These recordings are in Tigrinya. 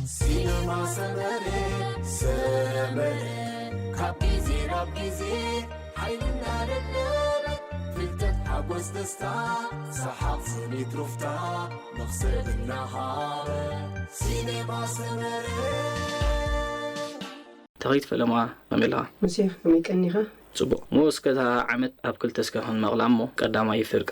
ሲነማ ሰመረ፣ ሰመረ፣ ካብ ግዜ ናብ ግዜ ሓይልና ለበለበ፣ ፍልጠት፣ ሓጎስ፣ ደስታ፣ ሰሓቕ፣ ስኒት፣ ሩፍታ፣ መኽሰብ እናሃበ። ሲነማ ሰመረ። ተኸይት ፈለማ ከመይ ኣለኻ? ሙሴ፣ ከመይ ቀኒኻ? ጽቡቕ። እሞ እስከ እታ ዓመት ኣብ ክልተ እስከ ክንመቕላ እሞ፣ ቀዳማይ ፍርቂ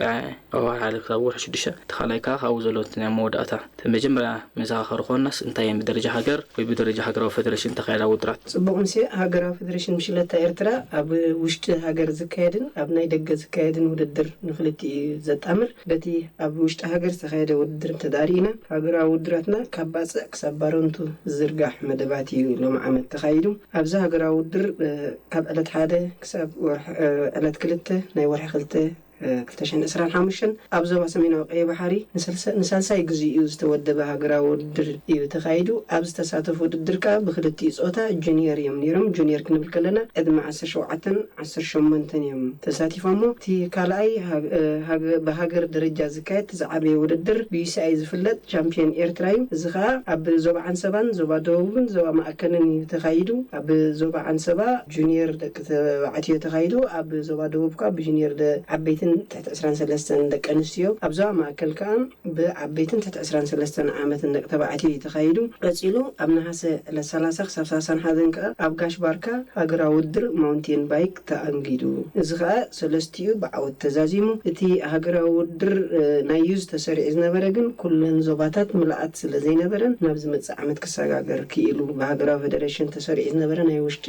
ካብ ወርሒ ሓደ ክሳብ ወርሒ ሽዱሽተ፣ እቲ ካልኣይ ከኣ ካብኡ ዘሎ እቲ ናይ መወዳእታ። እቲ መጀመርያ መዘኻኸሪ ኮናስ እንታይ እየን ብደረጃ ሃገር ወይ ብደረጃ ሃገራዊ ፈደረሽን ተኻየዳ ውድድራት? ጽቡቕ ሙሴ፣ ሃገራዊ ፈደረሽን ብሽለታ ኤርትራ ኣብ ውሽጢ ሃገር ዝካየድን ኣብ ናይ ደገ ዝካየድን ውድድር ንኽልቲኡ እዩ ዘጣምር። በቲ ኣብ ውሽጢ ሃገር ዝተኻየደ ውድድር እንተዳርኢና፣ ሃገራዊ ውድድራትና ካብ ባጽዕ ክሳብ ባረንቱ ዝዝርጋሕ መደባት እዩ ሎሚ ዓመት ተኻይዱ። ኣብዚ ሃገራዊ ውድድር፣ እ፣ ካብ ዕለት ሓደ ክሳብ ወርሒ፣ እ፣ ዕለት ክልተ ናይ ወርሒ ክልተ፣ እ፣ ክልተ ሽሕን ዕስራን ሓሙሽተን ኣብ ዞባ ሰሜናዊ ቀይሕ ባሕሪ ንሰልሰ-፣ ንሳልሳይ ግዜ እዩ ዝተወደበ ሃገራዊ ውድድር እዩ ተኻይዱ። ኣብ ዝተሳተፉ ውድድር ከኣ ብክልቲኡ ጾታ ጁኒየር እዮም ነይሮም። ጁኒየር ክንብል ከለና ዕድመ ዓሰርተ ሸውዓተን ዓሰርተ ሸሞንተን እዮም ተሳቲፎሞ። እቲ ካልኣይ ሃገ-፣ እ፣ ሃገ-፣ ብሃገር ደረጃ ዝካየድ እቲ ዝዓበየ ውድድር ብዩ ሲ ኣይ ዝፍለጥ ቻምፒዮን ኤርትራ እዩ። እዚ ኸኣ ኣብ ዞባ ዓንሰባን ዞባ ደቡብን ዞባ ማእከልን እዩ ተኻይዱ። ኣብ ዞባ ዓንሰባ ጁኒየር ደቂ ተባዕትዮ ተኻይዱ። ኣብ ዞባ ደቡብ ከኣ ብጁኒየር ደ-፣ ዓበይትን ትሕቲ ዕስራን ሰለስተን ደቂ ኣንስትዮ። ኣብ ዞባ ማእከል ከኣ ብዓበይትን ትሕቲ ዕስራን ሰለስተን ዓመትን ደቂ ተባዕትዮ እዩ ተኻይዱ። ቀጺሉ ኣብ ነሃሰ ዕለት ሰላሳ ክሳብ ሰላሳን ሓደን ከኣ ኣብ ጋሽ ባርካ ሃገራዊ ውድድር ማውንቴን ባይክ ተኣንጊዱ። እዚ ከኣ ሰለስቲኡ ብዓወት ተዛዚሙ። እቲ ሃገራዊ ውድድር፣ እ፣ ናይ ዩዝ ተሰሪዑ ዝነበረ ግን ኩለን ዞባታት ምልኣት ስለ ዘይነበረን ናብ ዝመጽእ ዓመት ክሰጋገር ክኢሉ። ብሃገራዊ ፌደሬሽን ተሰሪዑ ዝነበረ ናይ ውሽጢ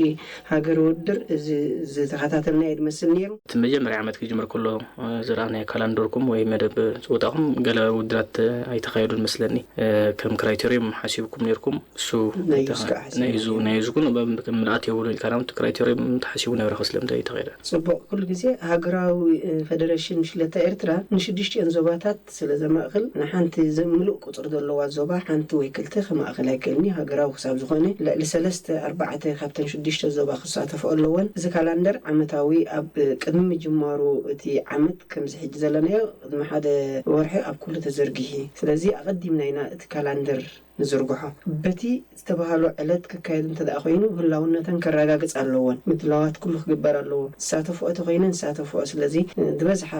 ሃገር ውድድር እዚ ዝተኸታተልናዮ ዝመስል ነይሩ። እቲ መጀመርያ ዓመት ክጅምር ከሎ፣ እ፣ ዝረኣናዮ ካላንደርኩም ወይ መደብ ጸወታኹም ገለ ውድድራት፣ እ፣ ኣይተኻየዱን መስለኒ። እ፣ ከም ክራይቴርዮም ሓሲብኩም ነይርኩም። እሱ ናይ ዩዝ ከኣ ሓሲብና ናይ ዩዝ፣ ነይሩ። ናይ ዩዝ ግን ብ-፣ ምልኣት የብሉን ኢልካ ናብቲ ክራይቴርዮም ተሓሲቡ ነበረ ክስለ እንታይ ተኻየደ? ጽቡቕ። ኩሉ ግዜ ሃገራዊ፣ እ፣ ፈደረሽን ሽለታ ኤርትራ ንሽዱሽቲኦን ዞባታት ስለ ዘማእክል፣ ንሓንቲ ዘ-፣ ምሉእ ቁጽሪ ዘለዋ ዞባ ሓንቲ ወይ ክልተ ከማእክል ኣይክእልን እዩ። ሃገራዊ ክሳብ ዝኾነ ልዕሊ ሰለስተ ኣርባዕተ ካብተን ሽዱሽተ ዞባ ክሳተፉ ኣለወን። እዚ ካላንደር ዓመታዊ ኣብ ቅድሚ ምጅማሩ እቲ ዓመት ከምዚ ሕጂ ዘለናዮ ቅድሚ ሓደ ወርሒ ኣብ ኩሉ ተዘርጊሑ። ስለዚ ኣቐዲምና ኢና እቲ ካላንደር ንዝርግሖ። በቲ ዝተባህሎ ዕለት ክካየድ እንተ ደኣ ኮይኑ፣ ህላውነተን ከረጋግጽ ኣለዎን። ምድላዋት ኩሉ ክግበር ኣለዎ። ዝሳተፍኦ ተኾይነን ዝሳተፍኦ። ስለዚ፣ እ፣ ዝበዝሓ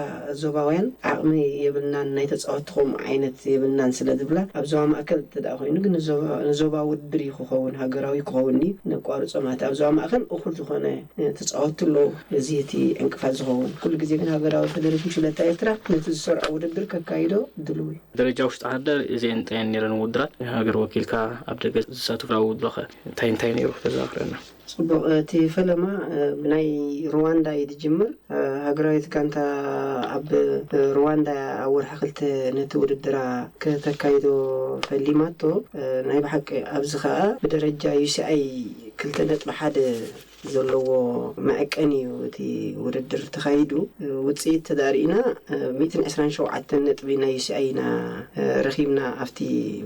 ዞባውያን ዓቕሚ የብልናን፣ ናይ ተጻወትቲ ከምኡ ዓይነት የብልናን ስለ ዝብላ፣ ኣብ ዞባ ማእከል እንተ ደኣ ኮይኑ ግን ንዞባ፣ ንዞባ ውድድር እዩ ክኸውን፣ ሃገራዊ ክኸውን እዩ። ነቋርጾ ማለት ኣብ ዞባ ማእከል እኹል ዝኾነ፣ እ፣ ተጻወትቲ ኣለዎ። እዚ እቲ ዕንቅፋት ዝኸውን። ኩሉ ግዜ ግን ሃገራዊ ፈደረሽን ሽለታ ኤርትራ ነቲ ዝሰርዖ ውድድር ከካይዶ ድሉው እዩ። ደረጃ ውሽጢ ሃገር እዚኤን እንታይ እየን ነይረን ውድድራት? ሃገር ወኪልካ ኣብ ደገ ዝሳተፉ ውድድሮኸ እንታይ እንታይ ነይሩ? ተዘኻኽረና። ጽቡቕ፣ እቲ ፈለማ፣ እ፣ ብናይ ሩዋንዳ እዩ ዝጅምር። እ፣ ሃገራዊት ጋንታ ኣብ፣ እ፣ ሩዋንዳ ኣብ ወርሒ ክልተ ነቲ ውድድራ ከተካይዶ ፈሊማቶ። እ፣ ናይ ብሓቂ ኣብዚ ኸኣ ብደረጃ ዩ ሲ ኣይ ክልተ ነጥቢ ሓደ ዘለዎ መዐቀኒ እዩ እቲ ውድድር ተኻይዱ። ውጽኢት ተዳሪእና፣ ሚእትን ዕስራን ሸውዓተን ነጥቢ ናይ ዩ ሲ ኣይ ኢና ረኺብና ኣብቲ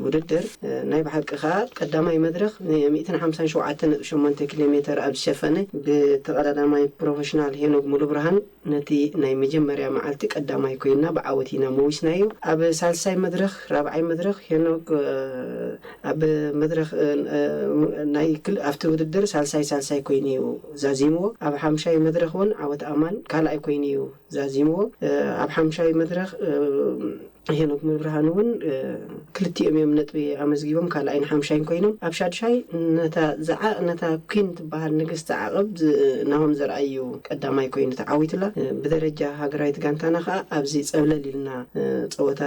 ውድድር። ናይ ብሓቂ ከኣ ቀዳማይ መድረኽ ሚእትን ሓምሳን ሸውዓተን ነጥቢ ሸሞንተ ኪሎ ሜተር ኣብ ዝሸፈነ ብተቐዳዳማይ ፕሮፌሽናል ሄኖግ ሙሉብርሃን ነቲ ናይ መጀመርያ መዓልቲ ቀዳማይ ኮይንና ብዓወት ኢና መዊስናዮ። ኣብ ሳልሳይ መድረኽ፣ ራብዓይ መድረኽ ሄኖግ፣ እ፣ ኣብ መድረኽ፣ እ፣ እ፣ ናይ ክል-፣ ኣብቲ ውድድር ሳልሳይ ሳልሳይ ኮይኑ እዩ ዛዚምዎ። ኣብ ሓምሻይ መድረኽ እውን ዓወት ኣማን ካልኣይ ኮይኑ እዩ ዛዚምዎ። እ፣ ኣብ ሓምሻይ መድረኽ፣ እ፣ ሄኖክ ሙሉብርሃን እውን፣ እ፣ ክልቲኦም እዮም ነጥቢ ኣመዝጊቦም ካልኣይን ሓምሻይን ኮይኖም። ኣብ ሻድሻይ ነታ ዝዓ-፣ ነታ ኲን ትበሃል ንግስቲ ዓቐብ ዝ-፣ ናሆም ዘርኣይ እዩ ቀዳማይ ኮይኑ ተዓዊቱላ። እ፣ ብደረጃ ሃገራዊት ጋንታና ከኣ ኣብዚ ጸብለል ኢልና፣ እ፣ ጸወታ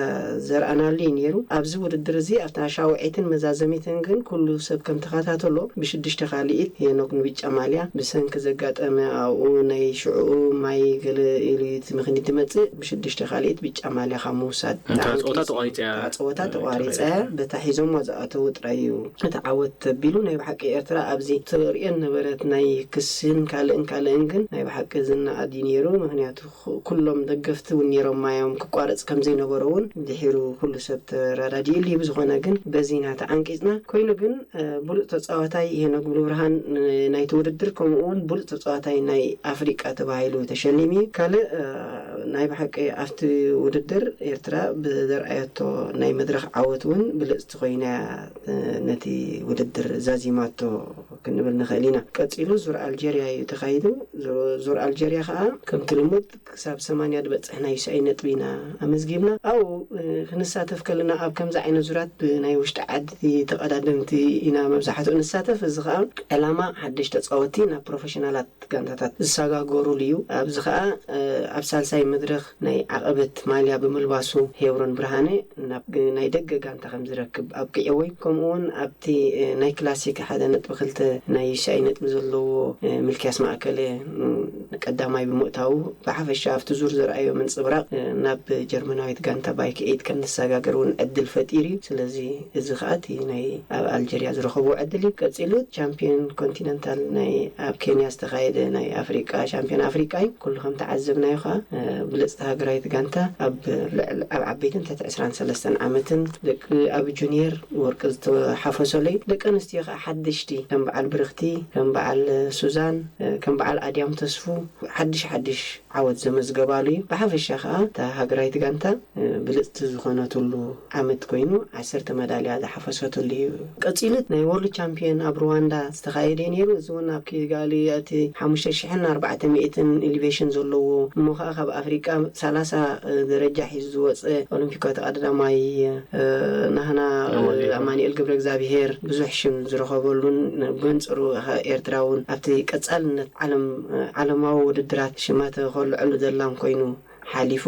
ዘርኣናሉ እዩ ነይሩ። ኣብዚ ውድድር እዚ ኣብታ ሻውዐይትን መዛዘሚትን ግን ኩሉ ሰብ ከም ተኸታተሎ ብሽዱሽተ ካልኢት ሄኖክ ንብጫ ማልያ ብሰንኪ ዘጋጠመ ኣብኡ ናይ ሽዕኡ ማይ ገለ ኢሉ እቲ ምኽኒት ዝመጽእ ብሽዱሽተ ካልኢት ብጫ ማልያ ካብ ምውሳድ እንታ ተዓንቂጹ። ጸወታ ተቋሪጸ እያ። እታ ጸወታ ተቋሪጸ እያ። በታ ሒዞሞ ዝኣተዉ ጥራይ እዩ እቲ ዓወት ተቢሉ። ናይ ብሓቂ ኤርትራ ኣብዚ ትርእየን ነበረት ናይ ክስን ካልእን ካልእን ግን ናይ ብሓቂ ዝነኣድ እዩ ነይሩ። ምኽንያቱ ኩ-፣ ኩሎም ደገፍቲ እውን ነይሮም ማዮም ክቋረጽ ከም ዘይነበሮ እውን ድሒሩ ኩሉ ሰብ ተረዳዲእሉ እዩ። ብዝኾነ ግን በዚ ኢና ተዓንቂጽና። ኮይኑ ግን እ፣ ብሉጽ ተጻዋታይ ሄኖክ ሙሉብርሃን፣ እ፣ ናይቲ ውድድር፣ ከምኡ እውን ብሉጽ ተጻዋታይ ናይ ኣፍሪቃ ተባሂሉ ተሸሊሙ እዩ። ካልእ፣ እ፣ ናይ ብሓቂ ኣብቲ ውድድር ኤርትራ ብዘርኣየቶ ናይ መድረኽ ዓወት እውን ብልጽቲ ኮይና እያ ነቲ ውድድር ዛዚማቶ ክንብል ንኽእል ኢና። ቀጺሉ ዙር ኣልጀርያ እዩ ተኻይዱ። ዙር ኣልጀርያ ከዓ ከምቲ ልሙድ ክሳብ ሰማንያ ዝበጽሕ ናይ ዩሲኣይ ነጥቢ ኢና ኣመዝጊብና። ኣብኡ ክንሳተፍ ከለና ኣብ ከምዚ ዓይነት ዙራት ብናይ ውሽጢ ዓዲ ተቐዳደምቲ ኢና መብዛሕትኡ ንሳተፍ። እዚ ከዓ ዕላማ ሓደሽ ተፃወቲ ናብ ፕሮፌሽናላት ጋንታታት ዝሰጋገሩሉ እዩ። ኣብዚ ከዓ ኣብ ሳልሳይ መድረኽ ናይ ዓቐበት ማልያ ብምልባሱ ሄብሮን ብርሃነ ናብ ናይ ደገ ጋንታ ከም ዝረክብ ኣብቂዕዎ እዩ። ከምኡ እውን ኣብቲ ናይ ክላሲክ ሓደ ነጥቢ ክልተ ናይ ዩሲኣይ ነጥቢ ዘለዎ ሚልኪያስ ማእከለ ቀዳማይ ብምእታዉ ብሓፈሻ ኣብቲ ዙር ዘርኣዮ ምንፅብራቕ ናብ ጀርመናዊት ጋንታ ባይክ ኤይት ከም ዝሰጋገር እውን ዕድል ፈጢሩ እዩ። ስለዚ እዚ ከዓ እቲ ናይ ኣብ ኣልጀርያ ዝረኸቦ ዕድል እዩ። ቀፂሉ ቻምፒዮን ኮንቲነንታል ናይ ኣብ ኬንያ ዝተኻየደ ናይ ኣፍሪቃ ሻምፒዮን ኣፍሪቃ እዩ። ኩሉ ከም ተዓዘብናዮ ከዓ ብልፅቲ ሃገራዊት ጋንታ ኣብ ልዕሊ ኣብ ዓበይትን ትሕቲ ዕስራን ሰለስተን ዓመትን ደቂ ኣብ ጁኒየር ወርቂ ዝተሓፈሰሉ እዩ። ደቂ ኣንስትዮ ከዓ ሓደሽቲ ከም በዓል ብርኽቲ፣ ከም በዓል ሱዛን፣ ከም በዓል ኣድያም ተስፉ ሓድሽ ሓድሽ ዓወት ዘመዝገባሉ እዩ። ብሓፈሻ ከዓ እታ ሃገራዊት ጋንታ ብልፅቲ ዝኾነትሉ ዓመት ኮይኑ ዓሰርተ መዳልያ ዝሓፈሰትሉ እዩ። ቀፂሉ ናይ ወርልድ ቻምፒዮን ኣብ ሩዋንዳ ዝተኻየደ እዩ ነይሩ። እዚ እውን ኣብ ኪጋሊ እቲ ሓሙሽተ ሽሕን ኣርባዕተ ሚእትን ኢሊቬሽን ዘለዎ እሞ ከዓ ካብ ኣፍሪቃ ሰላሳ ደረጃ ሒዙ ዝወፀ ኦሎምፒካዊ ተቐዳዳማይ ናህና ኣማኑኤል ገብረ እግዚኣብሄር ብዙሕ ሽም ዝረኸበሉን ብመንፅሩ ኤርትራ እውን ኣብቲ ቀፃልነት ዓለም ዓለማዊ ውድድራት ሽማ ተኸልዐሉ ዘላን ኮይኑ ሓሊፉ።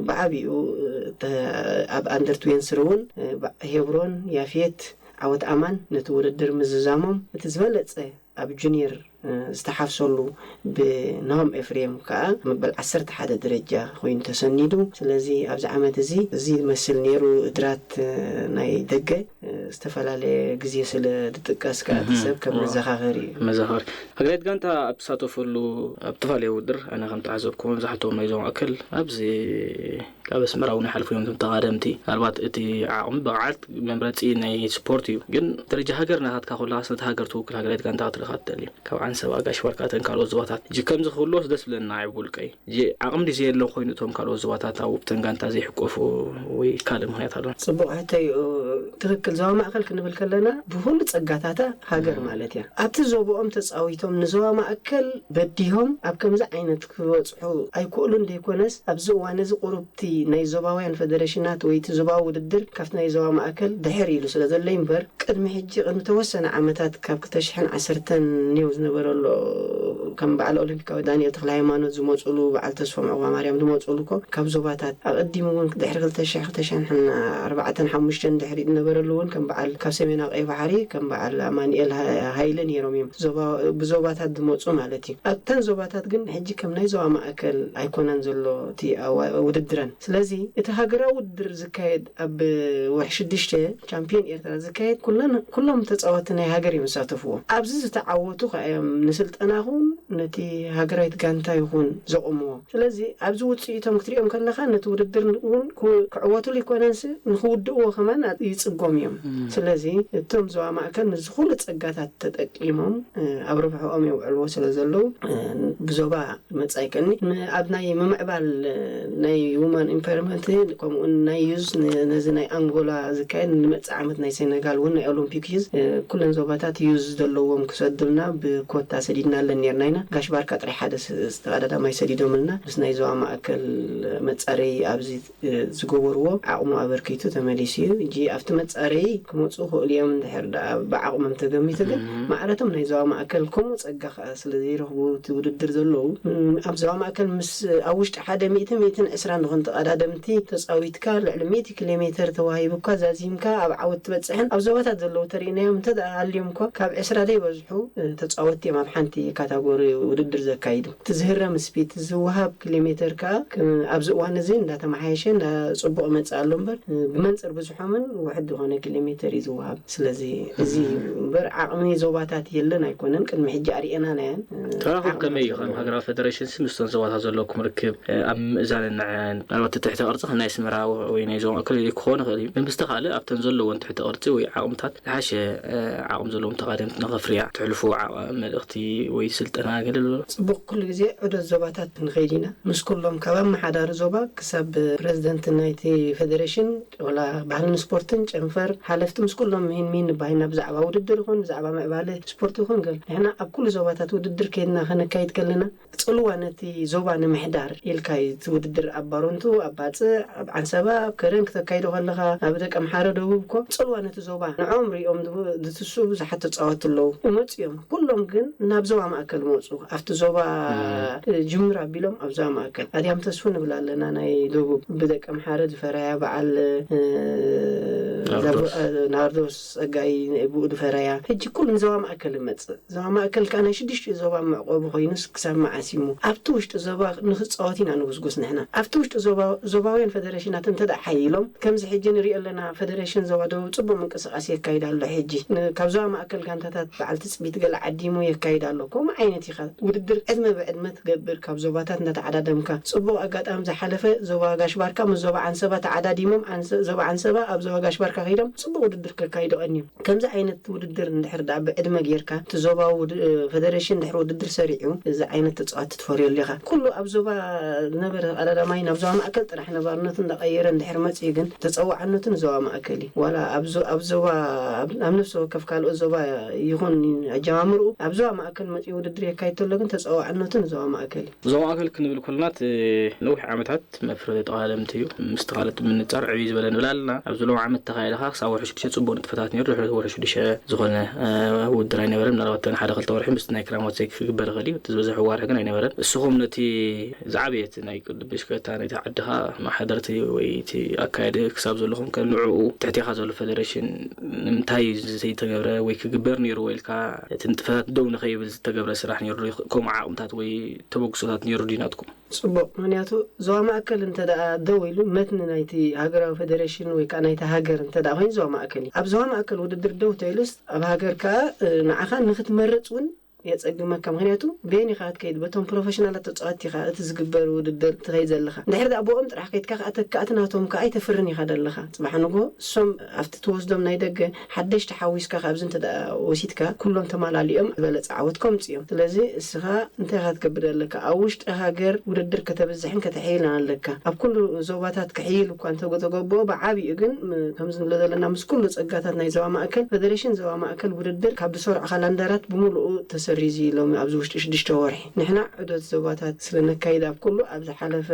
ብዓቢኡ ኣብ ኣንደር ትዌንቲ ስሪ እውን ሄብሮን ያፌት ዓወት ኣማን ነቲ ውድድር ምዝዛሞም እቲ ዝበለፀ ኣብ ጁኒየር ዝተሓፍሰሉ ብናሆም ኤፍሬም ከዓ መበል ዓሰርተ ሓደ ደረጃ ኮይኑ ተሰኒዱ። ስለዚ ኣብዚ ዓመት እዚ እዚ ይመስል ነይሩ። ድራት ናይ ደገ ዝተፈላለየ ግዜ ስለ ዝጥቀስ ከዓ እቲ ሰብ ከም መዘኻኸሪ እዩ። መዘኻኸሪ ሃገራዊት ጋንታ ኣብ ትሳተፈሉ ኣብ ዝተፈላለየ ውድድር ኣነ ከም ተዓዘብኩ መብዛሕትኦም ናይ ዞባ ማእከል ኣብዚ ካብ ኣስመራ እውን ይሓልፉ እዮም እቶም ተቓደምቲ። ምናልባት እቲ ዓቕሚ ብቕዓት መምረፂ ናይ ስፖርት እዩ። ግን ደረጃ ሃገር ናታትካ ከለኻስ ነቲ ሃገር ትውክል ሃገራዊት ጋንታ ክትርኢ ኢኻ ትደሊ። ካብ ዓንሰባ፣ ጋሽ ባርካ፣ እተን ካልኦት ዞባታት ሕጂ ከምዚ ክህልዎስ ደስ ብለና። ኣይ ብውልቀይ ሕጂ ዓቕሚ ድዩ ዘየለን ኮይኑ እቶም ካልኦት ዞባታት ኣብተን ጋንታ ዘይሕቆፉ ወይ ካልእ ምኽንያት ኣሎ? ፅቡቕ ሕቶ እዩ። ትኽክል። ዞባ ማእከል ክንብል ከለና ብኹሉ ፀጋታታ ሃገር ማለት እያ። ኣብቲ ዞባኦም ተፃዊቶም ንዞባ ማእከል በዲሆም ኣብ ከምዚ ዓይነት ክበፅሑ ኣይክእሉን ዘይኮነስ ኣብዚ እዋን እዚ ቁሩብ እቲ ናይ ዞባውያን ፈደረሽናት ወይ እቲ ዞባዊ ውድድር ካብቲ ናይ ዞባ ማእከል ድሕር ኢሉ ስለ ዘሎ እምበር ቅድሚ ሕጂ ቅድሚ ተወሰነ ዓመታት ካብ ክልተ ሽሕን ዓሰርተን ኔው ዝነበረሎ ከም በዓል ኦሎምፒካዊ ዳንኤል ተክለ ሃይማኖት ዝመፁሉ በዓል ተስፎም ዑቕባማርያም ዝመፁሉ እኮ ካብ ዞባታት ኣቐዲሙ እውን ድሕሪ ክልተ ሽሕ ክልተ ሽሕን ኣርባዕተን ሓሙሽተን ድሕሪ ዝነበረሉ እውን ከም በዓል ካብ ሰሜናዊ ቀይ ባሕሪ ከም በዓል ኣማኑኤል ሃይለ ነይሮም እዮም ብዞባታት ዝመፁ ማለት እዩ። ኣብተን ዞባታት ግን ሕጂ ከም ናይ ዞባ ማእከል ኣይኮነን ዘሎ እቲ ውድድረን። ስለዚ እቲ ሃገራዊ ውድድር ዝካየድ ኣብ ወርሒ ሽዱሽተ ቻምፒዮን ኤርትራ ዝካየድ ኩሎም ተፃወቲ ናይ ሃገር እዮም ዝሳተፍዎ። ኣብዚ ዝተዓወቱ ከዓ እዮም ንስልጠና ኹን ነቲ ሃገራዊት ጋንታ ይኹን ዘቑምዎ። ስለዚ ኣብዚ ውፅኢቶም ክትሪኦም ከለኻ ነቲ ውድድር እውን ክዕወቱሉ ይኮነንስ ንክውድእዎ ከማን ይፅጎም እዮም። ስለዚ እቶም ዞባ ማእከል ምስዚ ኩሉ ፀጋታት ተጠቂሞም ኣብ ርብሕኦም የውዕልዎ ስለ ዘለዉ ብዞባ መጻይ ቀኒ ኣብ ናይ ምምዕባል ናይ ውማን ኢምፓወርመንት ከምኡ ናይ ዩዝ ነዚ ናይ ኣንጎላ ዝካየድ ንመጽእ ዓመት ናይ ሴነጋል እውን ናይ ኦሎምፒክ ዩዝ ኩለን ዞባታት ዩዝ ዘለዎም ክሰዱልና ብኮታ ሰዲድናለን ነርና ኢና። ጋሽ ባርካ ጥራይ ሓደ ተቐዳዳማይ ሰዲዶምልና ምስ ናይ ዞባ ማእከል መጻረይ ኣብዚ ዝገበርዎ ዓቕሙ ኣበርኪቱ ተመሊሱ እዩ። ሕጂ ኣብቲ መጻረይ ክመፁ ክእሉ እዮም እንድሕር ደኣ ብዓቕሞም ተገሚቱ ግን ማዕረቶም ናይ ዞባ ማእከል ከምኡ ጸጋ ከዓ ስለ ዘይረኽቡ እቲ ውድድር ዘለዉ ኣብ ዞባ ማእከል ምስ ኣብ ውሽጢ ሓደ ሚእቲ ሚእትን ዕስራን ዝኾኑ ተቐዳደምቲ ተጻዊትካ ልዕሊ ሚእቲ ኪሎ ሜትር ተዋሂቡካ ዛዚምካ ኣብ ዓወት ትበጽሕን ኣብ ዞባታት ዘለዉ ተሪእናዮም እንተ ደኣ ሃልዮም እኳ ካብ ዕስራ ዘይበዝሑ ተጻወትቲ እዮም ኣብ ሓንቲ ካታጎሪ ውድድር ዘካይዱ። እቲ ዝህረም ስፒድ ዝወሃብ ኪሎ ሜተር ከኣ ኣብዚ እዋን እዚ እንዳተመሓየሸ እንዳ ጽቡቕ ይመጽእ ኣሎ እምበር ብመንጽር ብዙሖምን ውሕድ ዝኾነ ኪሎ ሜተር እዩ ዝወሃብ። ስለዚ እዚ እምበር ዓቕሚ ዞባታት የለን ኣይኮነን፣ ቅድሚ ሕጂ ኣርእየናናየን። ተራኹብ ዓቕሚ ከመይ እዩ? ከም ሃገራዊ ፌደሬሽን ሲ ምስቶም ዞባታት ዘለኩም ርክብ ኣብ ምእዛንን ንዐን ምናልባት እቲ ትሕተ ቅርጺ ከም ናይ ኣስመራ ወይ ናይ ዞባ ማእከል ክኾን ይኽእል እዩ። ግን ብዝተኻእለ ኣብተን ዘለዎን ትሕተ ቅርጺ ወይ ዓቕምታት ዝሓሸ ዓቕሚ ዘለዎም ተቓደምቲ ንኸፍርያ ትሕልፎ መልእኽቲ ወይ ስልጠና ኣገልግሎ። ጽቡቕ፣ ኩሉ ግዜ ዑደት ዞባታት ንኸይድ ኢና። ምስ ኩሎም ካብ ኣመሓዳሪ ዞባ ክሳብ ፕረዚደንት ናይቲ ፌደሬሽን፣ ወላ ባህልን ስፖርትን፣ ጨንፈር ሓለፍቲ፣ ምስ ኩሎም ሚን ሚን ንባሂና፣ ብዛዕባ ውድድር ይኹን ብዛዕባ ምዕባለ ስፖርት ይኹን ገል ንሕና ኣብ ኩሉ ዞባታት ውድድር ከይድና ከነካይድ ከለና ጽልዋ ነቲ ዞባ ንምሕዳር ኢልካ እዩ። እቲ ውድድር ኣብ ባሮንቱ፣ ኣብ ባጽዕ፣ ኣብ ዓንሰባ፣ ኣብ ከረን ክተካይዶ ከለኻ፣ ኣብ ደቀምሓረ ደቡብ እኮ ጽልዋ ነቲ ዞባ ንዖም ሪኦም ዝብ-፣ ዝትስኡ ብዙሓት ተጻወትቲ ኣለዉ። ይመጹ እዮም። ኩሎም ግን ናብ ዞባ ማእከል ይመጹ። ኣብቲ ዞባ እ፣ ጅምር ኣቢሎም ኣብ ዞባ ማእከል። ኣድያም ተስፉ ንብል ኣለና፣ ናይ ደቡብ፣ ብደቀምሓረ ዝፈረያ፣ በዓል እ፣ ናርዶስ። ዛቡ-፣ እ፣ ናርዶስ ጸጋይ ብኡ ዝፈረያ። ሕጂ ኩሉ ንዞባ ማእከል ይመጽእ። ዞባ ማእከል ከኣ ናይ ሽዱሽተ ዞባ መዕቆቢ ኮይኑስ ክሳብ መዓስ እሞ ኣብቲ ውሽጢ ዞባ ንኽጻወት ኢና ንጉስጉስ ንሕና። ኣብቲ ውሽጢ ዞባ፣ ዞባውያን ፈደረሽናት እንተ ደኣ ሓይሎም፣ ከምዚ ሕጂ ንሪኦ ኣለና፣ ፈደረሽን ዞባ ደቡብ ጽቡቕ ምንቅስቓስ የካይድ ኣሎ። ሕጂ ን-፣ ካብ ዞባ ማእከል ጋንታታት በዓል ትጽቢት ገለ ዓዲሙ የካይድ ኣሎ። ከምኡ ዓይነት ኢኻ ውድድር ዕድመ ብዕድመ ትገብር፣ ካብ ዞባታት እንዳተዓዳደምካ። ጽቡቕ ኣጋጣሚ ዝሓለፈ ዞባ ጋሽ ባርካ ምስ ዞባ ዓንሰባ ተዓዳዲሞም፣ ዓንሰ-፣ ዞባ ዓንሰባ ኣብ ዞባ ጋሽ ባርካ ከይዶም ጽቡቕ ውድድር ከካይዱ ቀንዮም። ከምዚ ዓይነት ውድድር እንድሕር ደኣ ብዕድመ ጌርካ፣ እቲ ዞባዊ ውድ-፣ ፈደረሽን እንድሕር ውድድር ሰሪዑ፣ እዚ ዓይነት ተጻዋቲ ትፈርየሉ ኢኻ። ኩሉ ኣብ ዞባ ዝነበረ ቀዳዳማይ ናብ ዞባ ማእከል ጥራሕ ነባርነቱ እንዳቐየረ እንድሕር መጺኡ ግን፣ ተጸዋዕነቱ ንዞባ ማእከል እዩ። ዋላ ኣብ ዞ-፣ ኣብ ዞባ፣ ኣብ፣ ኣብ ነፍሲ ወከፍ ካልኦት ዞባ ይኹን ኣጀማምርኡ፣ ኣብ ዞባ ማእከል መጺኡ ውድድር የካይድ ተሎ ግን፣ ተጸዋዕነቱ ንዞባ ማእከል እዩ። ዞባ ማእከል ክንብል ከለና፣ እቲ ነዊሕ ዓመታት መፍረ ተቓለምቲ እዩ። ምስቲ ካልእ ብምንጻር ዕብይ ዝበለ ንብል ኣለና። ኣብዚ ሎም ዓመት ተኻየደ ኸኣ ክሳብ ወርሒ ሽዱሽተ ጽቡቕ ንጥፈታት ነይሩ። ድሕሪ ወርሒ ሽዱሽተ ዝኾነ፣ እ፣ ውድድር ኣይነበረን። ምናልባት እተን ሓደ ክልተ ወርሒ ምስቲ ናይ ክራማት ዘይክ ክግበር ይኽእል እዩ። እቲ ዝበዝሐ ዋርሒ ግን ኣይነበረን። እስኹም ነቲ ዝዓበየ እቲ ናይ ቅድድም ብሽክለታ ናይቲ ዓዲ ኸኣ መሓደርቲ ወይ እቲ ኣካየዲ ክሳብ ዘለኹም ከ ንዕኡ ትሕቴኻ ዘሎ ፈደረሽን ንምንታይ ዘይተገብረ ወይ ክግበር ነይርዎ ኢልካ እቲ ንጥፈታት ደው ንኸይብል ዝተገብረ ስራሕ ነይሩ ዶ? ከምኡ ዓቕምታት ወይ ተበግሶታት ነይሩ ድዩ ናትኩም? ጽቡቕ። ምኽንያቱ ዞባ ማእከል እንተ ደኣ ደው ኢሉ፣ መትኒ ናይቲ ሃገራዊ ፈደረሽን ወይ ከኣ ናይቲ ሃገር እንተ ደኣ ኮይኑ ዞባ ማእከል እዩ። ኣብ ዞባ ማእከል ውድድር ደው ተኢሉስ፣ ኣብ ሃገር ከኣ፣ እ፣ ንዓኻ ንኽትመርጽ እውን የጸግመካ። ምኽንያቱ በየን ኢኻ ክትከይድ? በቶም ፕሮፌሽናላት ተጻወትቲ ኢኻ እቲ ዝግበር ውድድር ትኸይድ ዘለኻ። እንድሕር ደኣ ብኦም ጥራሕ ከይድካ ከኣ ተካእቲ ናቶም ከኣ ኣይተፍርን ኢኻ ዘለኻ። ጽባሕ ንግሆ እሶም ኣብቲ ትወስዶም ናይ ደገ ሓደሽቲ ሓዊስካ ካብዚ እንተ ደኣ ወሲድካ፣ ኩሎም ተማላሊኦም ዝበለጸ ዓወት ከምጽኡ እዮም። ስለዚ እስኻ እንታይ ኢኻ ክትገብር ኣለካ? ኣብ ውሽጢ ሃገር ውድድር ከተብዝሕን ከተሕይልን ኣለካ። ኣብ ኩሉ ዞባታት ክሕይል እኳ እንተተገብኦ፣ ብዓቢኡ ግን ም-፣ ከምዚ ንብሎ ዘለና ምስ ኩሉ ጸጋታት ናይ ዞባ ማእከል፣ ፈደሬሽን ዞባ ማእከል ውድድር ካብ ዝሰርዖ ካላንደራት ብምሉኡ ተሰሪዙ እዩ ሎሚ ኣብዚ ውሽጢ ሽዱሽተ ወርሒ። ንሕና ዑደት ዞባታት ስለ ነካይድ ኣብ ኩሉ ኣብ ዝሓለፈ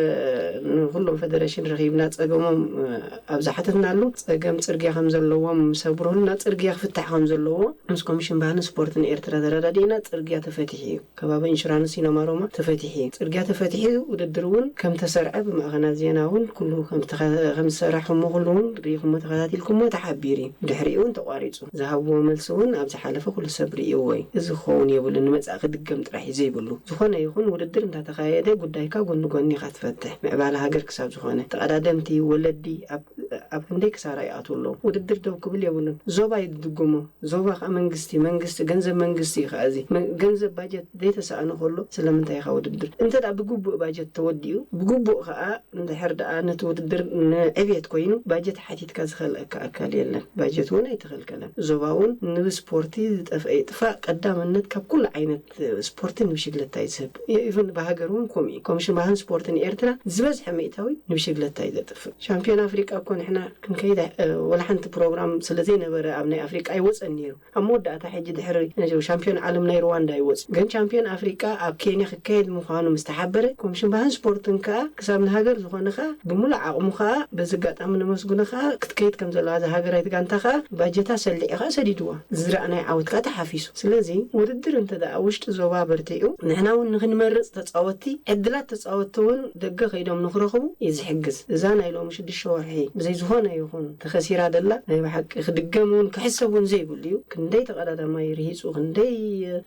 ንኹሎም ፈደሬሽን ረኺብና ጸገሞም፣ እ፣ ኣብ ዝሓተትናሉ ጸገም ጽርግያ ከም ዘለዎም ምስ ኣብርሁልና ጽርግያ ክፍታሕ ከም ዘለዎ ምስ ኮሚሽን ባህልን ስፖርትን ኤርትራ ተረዳዲእና ጽርግያ ተፈቲሑ እዩ። ከባቢ ኢንሹራንስ ሲነማ ሮማ ተፈቲሑ እዩ። ጽርግያ ተፈቲሑ ውድድር እውን ከም ተሰርዐ ብማዕኸናት ዜና እውን ኩሉ ከም ተኸ-፣ ከም ዝሰራሕኹሞ ኩሉ እውን ርኢኹሞ ተኸታቲልኩሞ ተሓቢሩ እዩ። ብድሕሪኡ እውን ተቋሪጹ። ዝሃብዎ መልሲ እውን ኣብ ዝሓለፈ ኩሉ ሰብ ርእይዎ እዩ። እዚ ክኸውን የብሉን፣ ንመጻኢ ክድገም ጥራሕ እዩ ዘይብሉ። ዝኾነ ይኹን ውድድር እንተተኻየደ ጉዳይካ ጎኒ ጎኒ ኢኻ ትፈትሕ። ምዕባለ ሃገር ክሳብ ዝኾነ ተቐዳደምቲ፣ ወለዲ ኣብ፣ ኣብ ክንደይ ክሳራ ይኣትዉ ኣለዉ። ውድድር ደው ክብል የብሉን። ዞባ እዩ ዝድግሞ። ዞባ ከኣ መንግስቲ፣ መንግስቲ፣ ገንዘብ መንግስቲ እዩ ከኣ እዚ። መ-፣ ገንዘብ ባጀት ዘይተሳእኖ ከሎ ስለምንታይ ኢኻ ውድድር? እንተ ደኣ ብግቡእ ባጀት ተወዲኡ፣ ብግቡእ ከኣ እንድሕር ደኣ ነቲ ውድድር ንዕብየት ኮይኑ ባጀት ሓቲትካ ዝኸልአካ ኣካል የለን። ባጀት እውን ኣይተኸልከለን። ዞባ እውን ንስፖርቲ ዝጠፍአ ይጥፋእ ቀዳምነት ካብ ኩሉ ዓይነት ስፖርትን ብሽግለታ እዩ ዝህብ። ኢቭን ብሃገር እውን ከምኡ እዩ። ኮሚሽን ባህልን ስፖርትን ኤርትራ ዝበዝሐ ሚእታዊ ንብሽግለታ እዩ ዘጥፍእ። ሻምፒዮን ኣፍሪቃ እኮ ንሕና ክንከይድ፣ እ፣ ወላ ሓንቲ ፕሮግራም ስለ ዘይነበረ ኣብ ናይ ኣፍሪቃ ኣይወጸን ነይሩ። ኣብ መወዳእታ ሕጂ ድሕሪ ሻምፒዮን ዓለም ናይ ሩዋንዳ ይወጽ። ግን ሻምፒዮን ኣፍሪቃ ኣብ ኬንያ ክካየድ ምዃኑ ምስ ተሓበረ፣ ኮሚሽን ባህልን ስፖርትን ከኣ ክሳብ ንሃገር ዝኾነ ከኣ ብምሉእ ዓቕሙ ከኣ በዚ ኣጋጣሚ ነመስግኖ ከኣ ክትከይድ ከም ዘለዋ እዛ ሃገራዊት ጋንታ ከኣ ባጀታ ሰሊዑ ከኣ ሰዲድዋ። ዝረኣናዮ ዓወት ከኣ ተሓፊሱ። ስለዚ ውድድር እንተ ደኣ ውሽጢ ዞባ በርቲዑ፣ ንሕና እውን ንኽንመርጽ ተጻወትቲ፣ ዕድላት ተጻወትቲ እውን ደገ ከይዶም ንኽረኽቡ እዩ ዝሕግዝ። እዛ ናይ ሎሚ ሽዱሽተ ወርሒ ብዘይ ዝኾነ ይኹን ተኸሲራ ደላ ናይ ብሓቂ ክድገም እውን ክሕሰብ እውን ዘይብሉ እዩ። ክንደይ ተቐዳዳማይ ርሂጹ፣ ክንደይ፣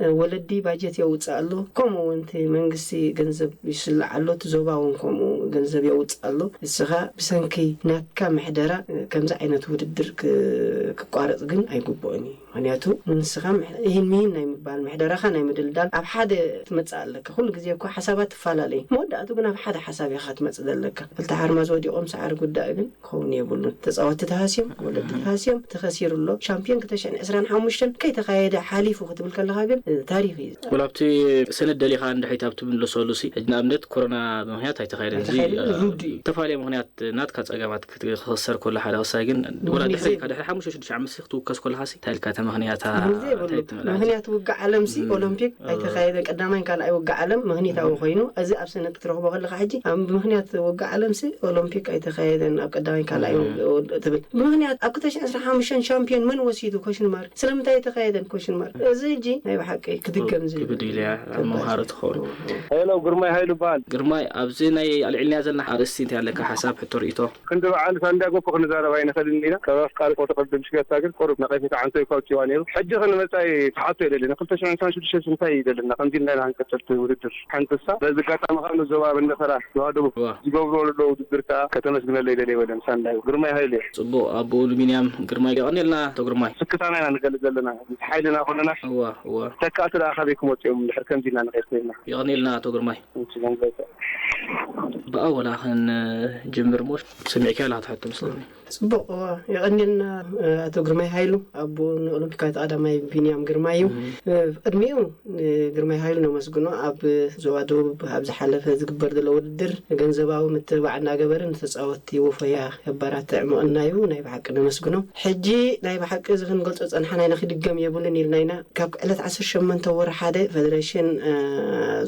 እ፣ ወለዲ ባጀት የውጽእ ኣሎ። ከምኡ እውን እቲ መንግስቲ ገንዘብ ይስልዕ ኣሎ፣ እቲ ዞባ እውን ከምኡ ገንዘብ የውጽእ ኣሎ። እስኻ ብሰንኪ ናትካ ምሕደራ፣ እ፣ ከምዚ ዓይነት ውድድር ክ-፣ ክቋረጽ ግን ኣይግብኦን እዩ። ምኽንያቱ ንስኻ ምሕ-፣ ይህን ሚህን ናይ ምባል፣ ምሕደራኻ ናይ ምድልዳል ኣብ ሓደ ትመጽእ ኣለካ። ኩሉ ግዜ እኮ ሓሳባት ትፈላለዩ። መወዳእቱ ግን ኣብ ሓደ ሓሳብ ኢኻ ክትመጽእ ዘለካ። ክልተ ሓርማዝ ወዲቖም ሰዓሪ ጉዳእ ግን ክኸውን የብሉን። ብሉን ተጻወትቲ ተሃስዮም፣ ወለዲ ተሃስዮም፣ ተኸሲሩ ኣሎ። ሻምፒዮን ክልተ ሽሕን ዕስራን ሓሙሽተን ከይተኻየደ ሓሊፉ ክትብል ከለኻ ግን፣ እ፣ ታሪኽ እዩ። ወላ ኣብቲ ሰነድ ደሊኻ እንድሕሪት ኣብቲ ምንለሰሉ ሲ፣ ሕጂ ንኣብነት ኮሮና ብምኽንያት ኣይተኻየደን። እዚ፣ ኣይተኻየደን፣ እ፣ ርዱእ እዩ። ዝተፈላለየ ምኽንያት ናትካ ጸገማት ክት-፣ ክኽሰር ከሎ ሓደ ክሳይ ግን፣ ወላ ብዙ ግዜ ድሕሪ፣ ድሕሪ ሓሙሽተ ሽዱሽተ ዓመት ሲ ክትውከስ ከለኻ ሲ፣ እንታይ ኢልካ እታ ምኽንያታ፣ ብዙ ግዜ የብሉ። እንታይ ትመልኣ? ምኽንያት ውግእ ዓለም ሲ፣ እ፣ ኦሎምፒክ እ። ኣይተኻየደን። ቀዳማይን ካልኣይ ውግእ ዓለም ምኽንያታዊ እ። ኮይኑ፣ እዚ ኣብ ሰነድ ክትረኽቦ ከለኻ ሕጂ፣ ኣብ ምኽንያት ውግእ ዓለም ሲ፣ ኦሎምፒክ ኣይተኻየደን። ኣብ ቀዳማይ ካልኣይ እ። ው-፣ ው-፣ ትብል። ምኽንያት ኣብ ክልተ ሽሕን ዕስራን ሓሙሽተን ሻምፒዮን መን ወሲዱ? ኮሽን ማርክ። ስለምንታይ ኣይተኻየደን ኮሽን ማርክ? እዚ ሕጂ ናይ ብሓቂ ክድገም እ፣ ዝብል ክብድ ኢለ እያ። ኣብ ከባድ። መምሃሪ ትኸውን። ኦ፣ ኦ። ሄሎ፣ ግርማይ ሃይሉ ይበሃል። ግርማይ፣ ኣብዚ ናይ ኣልዒልናያ ዘለና ኣርእስቲ እንታይ ኣለካ ሓሳብ፣ ሕቶ፣ ርእይቶ? ክንዲ በዓል ሳንዳጎ እኮ ክንዛረብ ኣይንኽእልን ኢና። ካብ ኣፍቃሪ ስፖርት ቅድም ሽገታ ግን ቁሩብ ነቐፌታ ዓንቶ ይኮ ኣውጺዋ ነይሩ። ሕጂ ክንመጻ ይትሓቶ ይደሊ። ንክልተ ሽሕን ዕስራን ሽዱሽተ እንታይ ይደልና? ከምዚ ኢልና ኢና ክንቀጽል እቲ ውድድር። ሓንቲ እሳ፣ በዚ ኣጋጣሚ ከኣ ንዞባ ኣብ እንደፈራ ዞባ ደቡብ እዋ። ዝገብርዎ ዘለዉ ውድድር ከኣ ከተመስግነለይ ይደሊ። ወለም ሳንዳይ ግርማይ ሃይሉ እየ። ጽቡቕ፣ ኣቦኡ ንቢንያም ግርማይ። የቐንየልና ኣቶ ግርማይ። ስክታና ኢና ንገልጽ ዘለና። ምስ ሓይልና ኩልና እዋ፣ እዋ። ተካእቲ ደኣ ካበይ ክመጹ እዮም? እንድሕር ከምዚ ኢልና ንኸይድ ኮይንና። የቐንየልና ኣቶ ግርማይ። ብኣወላ ክንጅምር እሞ ሰሚዕካያ ኣለኻ ትሕቶ መስለኒ። ጽቡቕ፣ እዋ፣ የቐንየልና፣ እ፣ ኣቶ ግርማይ ሃይሉ፣ ኣቦኡ ንኦሎምፒካዊት ቀዳማይ ቢንያም ግርማይ እዩ። እህ። እ፣ ቅድሚኡ ንግርማይ ሃይሉ ነመስግኖ። ኣብ ዞባ ደቡብ ኣብ ዝሓለፈ ዝግበር ዘሎ ውድድር ገንዘባዊ ምትብባዕ እናገበረ ንተጻወትቲ ወፈያ የባራትዕ ምቕናዩ ናይ ብሓቂ ነመስግኖ። ሕጂ ናይ ብሓቂ እዚ ክንገልጾ ጸንሓና ኢና፣ ክድገም የብሉን ኢልና ኢና። ካብ ዕለት ዓሰርተ ሸሞንተ ወርሒ ሓደ ፈደረሽን፣ እ፣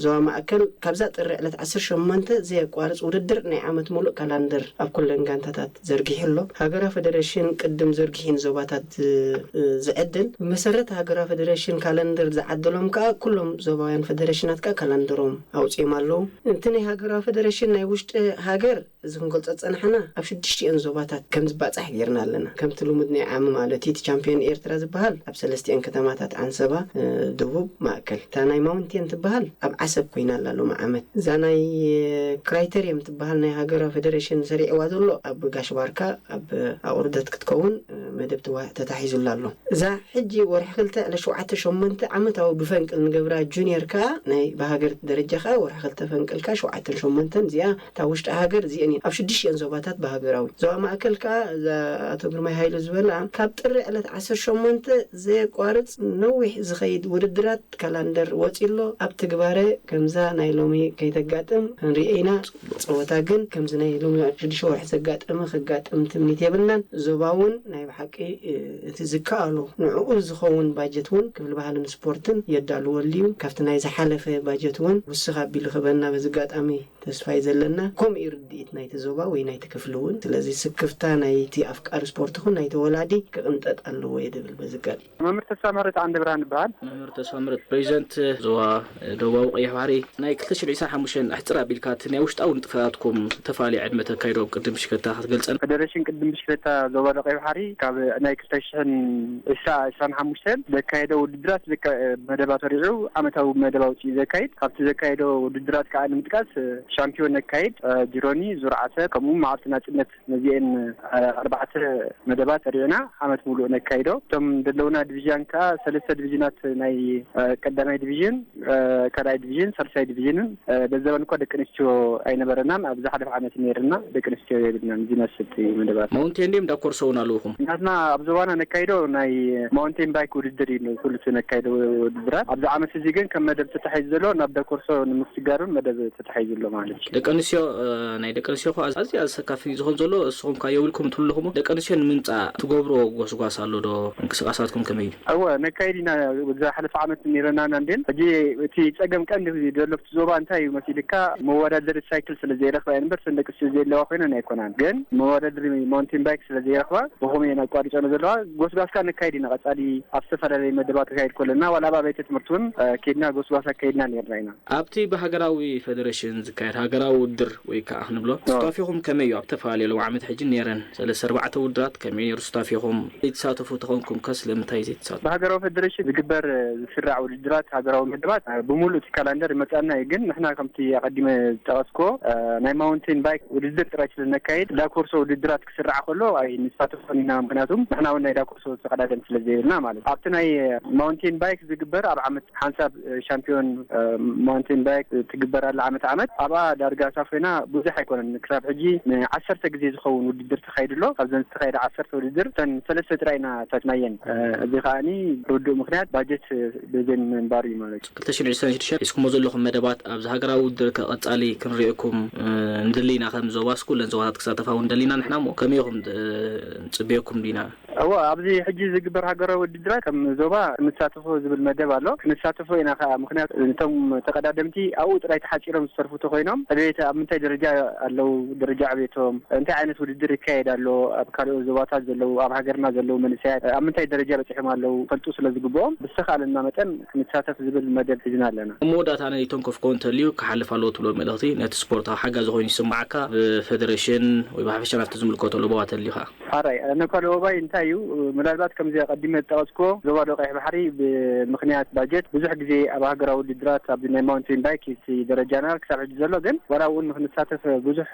ዞባ ማእከል ካብዛ ጥሪ ዕለት ዓሰርተ ሸሞንተ ዘየቋርጽ ውድድር ናይ ዓመት ሙሉእ ካላንደር ኣብ ኩለን ጋንታታት ዘርጊሑ ኣሎ። ሃገራዊ ፈደረሽን ቅድም ዘርጊሑ ንዞባታት ዝ-፣ እ፣ ዝዕድል። ብመሰረት ሃገራዊ ፈደረሽን ካላንደር ዝዓደሎም ከኣ ኩሎም ዞባውያን ፈደረሽናት ከኣ ካላንደሮም ኣውጺኦም ኣለዉ። እቲ ናይ ሃገራዊ ፈደረሽን ናይ ውሽጢ ሃገር እዚ ክንገልጾ ዝጸናሕና ኣብ ሽዱሽቲኦን ዞባታት ከም ዝባጻሕ ጌርና ኣለና። ከምቲ ልሙድ ናይ ዓሚ ማለት እዩ፣ እቲ ቻምፒዮን ኤርትራ ዝበሃል ኣብ ሰለስቲኦን ከተማታት ዓንሰባ፣ እ፣ ደቡብ፣ ማእከል። እታ ናይ ማውንቴን ትበሃል ኣብ ዓሰብ ኮይና ኣላ ሎሚ ዓመት። እዛ ናይ፣ እ፣ ክራይተርየም ትበሃል ናይ ሃገራዊ ፈደረሽን ሰሪዕዋ ዘሎ ኣብ ጋሽ ባርካ ኣብ ኣቑርደት ክትከውን፣ እ፣ መደብ ትዋ-፣ ተታሒዙላ ኣሎ። እዛ ሕጂ ወርሒ ክልተ ዕለት ሸውዓተ ሸሞንተ ዓመታዊ ብፈንቅል ንገብራ ጁኒየር ከኣ ናይ ብሃገር ደረጃ ከኣ ወርሒ ክልተ ፈንቅልካ ሸውዓተን ሸሞንተን እዚኣ እታ ውሽጢ ሃገር እዚአን እየን። ኣብ ሽዱሽቲኦን ዞባታት ብሃገራዊ። ዞባ ማእከል ከኣ እዛ ኣቶ ግርማይ ሃይሉ ዝበላ ካብ ጥሪ ዕለት ዓሰርተ ሸሞንተ ዘየቋርጽ ነዊሕ ዝኸይድ ውድድራት ካላንደር ወጺ ኣሎ። ኣብ ትግባረ ከምዛ ናይ ሎሚ ከይተጋጥም ክንሪኦ ኢና። ጸወታ ግን ከምዚ ናይ ሎሚ ሽዱሽተ ወርሒ ዘጋጠመ ከጋጥም ትምኒት የብልናን። ዞባ እውን ናይ ብሓቂ፣ እ፣ እቲ ዝከኣሎ ንዕኡ ዝኸውን ባጀት እውን ክብል ባህልን ስፖርትን የዳልወሉ እዩ። ካብቲ ናይ ዝሓለፈ ባጀት እውን ውስኽ ኣቢሉ ክበና በዚ ኣጋጣሚ ተስፋ እዩ ዘለና። ከምኡ እዩ ርድኢት ናይቲ ዞባ ወይ ናይቲ ክፍሊ እውን። ስለዚ ስክፍታ ናይቲ ኣፍቃሪ ስፖርት ይኹን ናይቲ ወላዲ ክቕንጠጥ ኣለዎ እየ ድብል በዚ ኣጋጣሚ። መምህር ተስፋ ምህረት ዓንደ ብርሃን ይበሃል። መምህር ተስፋ ምህረት፣ ፕሬዚደንት ዞባ ደቡባዊ ቀይሕ ባሕሪ፣ ናይ ክልተ ሽሕን ዕስራን ሓሙሽተን ኣሕጽር ኣቢልካ እቲ ናይ ውሽጣዊ ንጥፈታትኩም ዝተፈላለየ ዕድመ ተካይዶ ቅድም ብሽክለታ ክትገልጸን? ፈደረሽን ቅድም ብሽክለታ ዞባ ቀይሕ ባሕሪ ካብ ናይ ክልተ ሽሕን ዕስራ፣ ዕስራን ሓሙሽተን ዘካየዶ ውድድራት ዘካ-፣ መደባት ወሪዑ ዓመታዊ መደብ ኣውጺኡ ዘካይድ። ካብቲ ዘካየዶ ውድድራት ከኣ ንምጥቃስ ሻምፒዮን ነካይድ፣ ጅሮኒ፣ ዙር ዓሰብ፣ ከምኡ መዓልቲ ናጽነት ነዚኤን፣ እ፣ ኣርባዕተ መደባት ሰሪዕና ዓመት ሙሉእ ነካይዶ። እቶም ዘለውና ዲቪዥን ከኣ ሰለስተ ዲቪዥናት ናይ፣ እ፣ ቀዳማይ ዲቪዥን፣ እ፣ ካልኣይ ዲቪዥን፣ ሳልሳይ ዲቪዥንን፣ እ፣ ለዘበን እኳ ደቂ ኣንስትዮ ኣይነበረናን። ኣብ ዝሓለፈ ዓመት ነይርና፣ ደቂ ኣንስትዮ የብልናን። ዝመስል እቲ መደባት። ማውንቴን ድዮም ዳኮርሶ እውን ኣለውኹም? ናትና ኣብ ዞባና ነካይዶ ናይ ማውንቴን ባይክ ውድድር እዩ ኩሉ እቲ ነካይዶ ውድድራት። ኣብዚ ዓመት እዚ ግን ከም መደብ ተታሒዙ ዘሎ ናብ ዳኮርሶ ንምስጋሩን መደብ ተታሒዙ ኣሎ ማለት እዩ። ደቂ ኣንስትዮ፣ እ፣ ናይ ደቂ ኣንስትዮ እኮ ኣዝ-፣ ኣዝያ ዘሰካፊ ዝኸውን ዘሎ፣ እስኹም ከ የብልኩም ትብሉ ኣለኹም። ደቂ ኣንስትዮ ንምምጻእ ትገብርዎ ጎስጓስ ኣሎ ዶ? ምንቅስቃሳትኩም ከመይ እዩ? እወ፣ ነካይድ ኢና። ዝሓለፈ ዓመት ነይረና እንድን። ሕጂ እቲ ጸገም ቀንዲ ዘሎ ኣብቲ ዞባ እንታይ እዩ መሲልካ? መወዳደሪ ሳይክል ስለ ዘይረኽባ እየን እምበር፣ እተን ደቂ ኣንስትዮ ዘለዋ ኮይነን ኣይኮናን። ግን መወዳደሪ ማውንቴን ባይክ ስለ ዘይረኽባ፣ ብኸምኡ እየን ኣቋሪጸን ዘለዋ። ጎስጓስካ ነካይድ ኢና። ቀጻሊ ኣብ ዝተፈላለየ መደባት ክካየድ ከለና፣ ዋላ ኣብ ኣብያተ ትምህርቲ እውን፣ እ፣ ኬድና ጎስጓስ ኣካይድና ነይርና ኢና። ኣብቲ ብሃገራዊ ፈደረሽን ዝካየድ ሃገራዊ ውድድር ወይ ከዓ ክንብሎ፣ ሱታፌኹም ከመይ እዩ? ኣብ ዝተፈላለዩ ሎም ዓመት ሕጂ ነይረን ሰለስተ ኣርባዕተ ውድድራት፣ ከመይ ነይሩ ሱታፌኹም? ዘይትሳተፉ ተኾንኩም ከ ስለምንታይ ዘይትሳተፉ? ብሃገራዊ ፈደረሽን ዝግበር፣ ዝስራዕ ውድድራት፣ ሃገራዊ መደባት፣ እ፣ ብምሉእ እቲ ካላንደር ይመጻና እዩ። ግን ንሕና ከምቲ ኣቐዲመ ዝጠቐስኩዎ፣ እ፣ ናይ ማውንቴን ባይክ ውድድር ጥራይ ስለ ነካይድ፣ ዳኮርሶ ውድድራት ክስራዕ ከሎ ኣይንሳተፎን ኢና። ምኽንያቱም ንሕና እውን ናይ ዳኮርሶ ተቐዳደም ስለ ዘይብልና ማለት እዩ። ኣብቲ ናይ ማውንቴን ባይክ ዝግበር ኣብ ዓመት ሓንሳብ፣ እ፣ ሻምፒዮን፣ እ፣ ማውንቴን ባይክ ትግበር ኣላ ዓመት ዓመት። ኣብኣ ዳርጋ ሳፎይና ብዙሕ ኣይኮነን። ክሳብ ሕጂ ንዓሰርተ ግዜ ዝኸውን ውድድር ተኻይዱ ኣሎ። ካብዘን ዝተኻየደ ዓሰርተ ውድድር እተን ሰለስተ ጥራይ ኢና ኣታትናየን። እዚ ከዓኒ ርዱእ ምኽንያት ባጀት ብዘይምንባር እዩ ማለት እዩ። ክልተ ሽሕን ዕስራን ሽዱሽተን ሒዝኩሞ ዘለኹም መደባት ኣብዚ ሃገራዊ ውድድር ከቐጻሊ ክንሪእኩም ንደሊ ኢና። ከም ዞባስ ኩለን ዞባታት ክሳተፋ እውን ደሊና ንሕና። እሞ ከመይ ኢኹም ንጽበየኩም ዲና? እዎ፣ ኣብዚ ሕጂ ዝግበር ሃገራዊ ውድድራት ከም ዞባ ክንሳተፎ ዝብል መደብ ኣሎ። ክንሳተፎ ኢና ከዓ፣ ምክንያቱ እቶም ተቐዳደምቲ ኣብኡ ጥራይ ተሓፂሮም ዝተርፉ ተኮይኖም፣ ዕቤት ኣብ ምንታይ ደረጃ ኣለዉ፣ ደረጃ ዕቤቶም፣ እንታይ ዓይነት ውድድር ይካየድ ኣሎ፣ ኣብ ካልኦት ዞባታት ዘለዉ፣ ኣብ ሃገርና ዘለዉ መንእሰያት ኣብ ምንታይ ደረጃ በፂሖም ኣለዉ ፈልጡ ስለ ዝግብኦም፣ ብዝተኻእለና መጠን ክንሳተፍ ዝብል መደብ ሒዝና ኣለና። ኣብ መወዳእታ ነይቶም ከፍኮ እንተልዩ ክሓልፍ ኣለዎ ትብሎ መልእኽቲ ነቲ ስፖርታዊ ሓጋዚ ኮይኑ ይስምዓካ፣ ብፌደሬሽን ወይ ብሓፈሻ ናብቲ ዝምልከቶ ለበዋ ተልዩ ኸዓ? ሓራይ፣ ነኳ ለወባይ እንታይ እዩ? ምናልባት ከምዚ ኣቐዲመ ዝጠቐስኩዎ ዞባ ዶ ቀይሕ ባሕሪ ብምኽንያት ባጀት ብዙሕ ግዜ ኣብ ሃገራዊ ውድድራት ኣብዚ ናይ ማውንቴን ባይክ እቲ ደረጃና ክሳብ ሕጂ ዘሎ፣ ግን ዋላ እውን ንክንሳተፍ ብዙሕ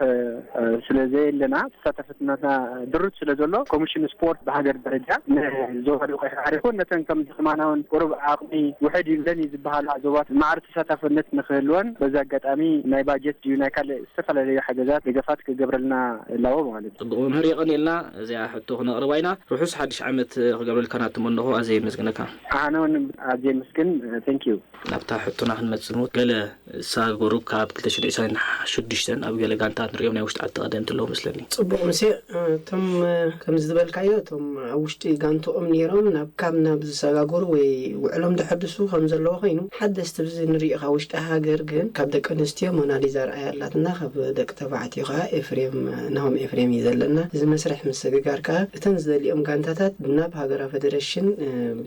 ስለ ዘየለና ተሳታፍነትና ድሩት ስለ ዘሎ ኮሚሽን ስፖርት ብሃገር ደረጃ ንዞባ ዶ ቀይሕ ባሕሪ ይኹን ነተን ከም ዝኽማና እውን ቁሩብ ዓቕሚ ውሕድ ይብለን እዩ ዝበሃላ ዞባት ማዕረ ተሳታፍነት ንክህልወን በዚ ኣጋጣሚ ናይ ባጀት ድዩ ናይ ካልእ ዝተፈላለዩ ሓገዛት ደገፋት ክገብረልና ኣለዎ ማለት እዩ። ጽቡቕ መምህር፣ የቐንየልና። እዚኣ ሕቶ ክነቕርባ ኢና። ርሑስ ሓድሽ ዓመት ክገብረልካ ናትመንኹ ኣዘየ የመስግነካ። ኣነ እውን ኣዘየ የመስግን። Thank you። ናብታ ሕቶና ክንመጽእ ንሞት ገለ ሳጎሩ ካብ ክልተ ሽሕን ዕስራን ሽዱሽተን ኣብ ገለ ጋንታት ንሪኦም ናይ ውሽጢ ዓዲ ተቐደምቲ ኣለዉ መስለኒ። ጽቡቕ ምሴ፣ እቶም ከምዚ ዝበልካዮ እቶም ኣብ ውሽጢ ጋንትኦም ነይሮም ናብ ካብ ናብ ዝሰጋገሩ ወይ ውዕሎም ዘሐድሱ ከም ዘለዎ ኮይኑ፣ ሓደስቲ ብዚ ንሪኦ ካብ ውሽጢ ሃገር ግን ካብ ደቂ ኣንስትዮ ሞናሊዛ ርኣያ ኣላትና፣ ካብ ደቂ ተባዕትዮ ከዓ ኤፍሬም ናሆም ኤፍሬም እዩ ዘለና። እዚ መስርሕ ምስግጋር ከዓ እተን ዝደልኦም ጋንታታት ናብ ሃገራዊ ፌደሬሽን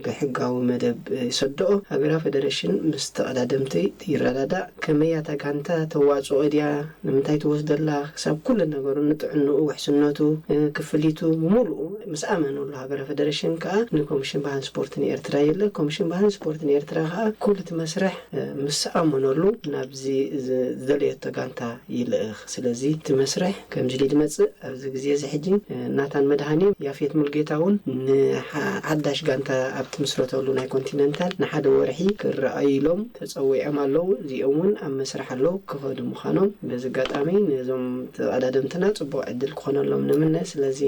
ብሕጋዊ መደብ ይሰድኦ። ሃገራዊ ፌደሬሽን ምስ ተቐዳደምቲ ይረዳዳእ። ከመይ እያ እታ ጋንታ ተዋፅኦ ድያ፣ ንምንታይ ትወስደላ፣ ክሳብ ኩሉ ነገሩ ንጥዕንኡ፣ ውሕስነቱ፣ ክፍሊቱ ብምሉኡ ምስ ኣመነሉ ሃገራዊ ፌደሬሽን ከዓ ንኮሚሽን ባህልን ስፖርትን ኤርትራ የለ። ኮሚሽን ባህልን ስፖርትን ኤርትራ ከዓ ኩሉ እቲ መስርሕ ምስ ኣመነሉ ናብዚ ዝደለየቶ ጋንታ ይልእኽ። ስለዚ እቲ መስርሕ ከምዚ ኢሉ ድመጽእ ኣብዚ ግዜ እዚ ሕጂ ናታን መድሃኔ ያፌት ሙልጌታ እውን ንሓዳሽ ጋንታ ኣብ ትምስረተሉ ናይ ኮንቲነንታል ንሓደ ወርሒ ክረኣዩ ኢሎም ተጸዊዖም ኣለዉ። እዚኦም እውን ኣብ መስርሕ ኣለዉ፣ ክኸዱ ምዃኖም በዚ ኣጋጣሚ ነዞም ተቐዳደምትና ጽቡቕ ዕድል ክኾነሎም ንምነ። ስለዚ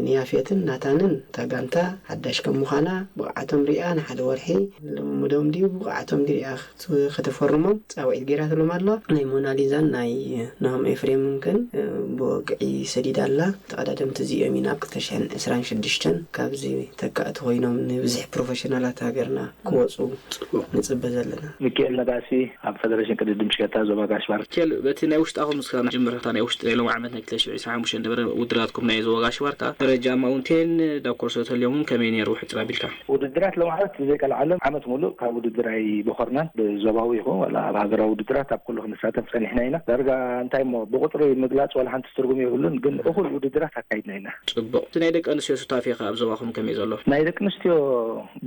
ንያፌትን ናታንን እታ ጋንታ ሓዳሽ ከም ምዃና ብቕዓቶም ሪኣ ንሓደ ወርሒ ልምምዶም ድዩ ብቕዓቶም ድዩ ሪኣ ከተፈርሞም ጻውዒት ገይራትሎም ኣላ። ናይ ሞናሊዛን ናይ ናሆም ኤፍሬምን ግን ብወግዒ ሰዲዳ ኣላ። ተቐዳደምቲ እዚኦም ኢና ኣብ ክልተ ሽሕን ዕስራን ሽዱሽተን ካብዚ ተካእቲ ኮይኖም ንብዝሒ ፕሮፌሽናላት ሃገርና ክወፁ ንፅበ ዘለና። ሚካኤል ነጋሲ ኣብ ፌደሬሽን ቅድድም ብሽክለታ ዞባ ጋሽ ባርካ። ሚካኤል፣ በቲ ናይ ውሽጣኹም እስከ ንጅምር። እታ ናይ ውሽጢ ናይ ሎም ዓመት ናይ ክልተ ሽሕን ዕስራን ሓሙሽተን ነበረ ውድድራትኩም ናይ ዞባ ጋሽ ባርካ ደረጃ ማውንቴን ዳብ ኮርሶ ተልዮም እውን ከመይ ነይሩ ሕፅር ኣቢልካ? ውድድራት ሎም ዓመት ብዘይቀልዓለም ዓመት ሙሉእ ካብ ውድድር ኣይበኾርናን። ብዞባዊ ይኹን ዋላ ኣብ ሃገራዊ ውድድራት ኣብ ኩሉ ክንሳተፍ ጸኒሕና ኢና። ዳርጋ እንታይ እሞ ብቁጽሪ ምግላጽ ዋላ ሓንቲ ትርጉም የብሉን፣ ግን እኹል ውድድራት ኣካይድና ኢና። ጽቡቕ። እቲ ናይ ደቂ ኣንስትዮ ሱታፌ ከ ኣብ ዞባኹም ከመይ ዘሎ? ናይ ደቂ ኣንስትዮ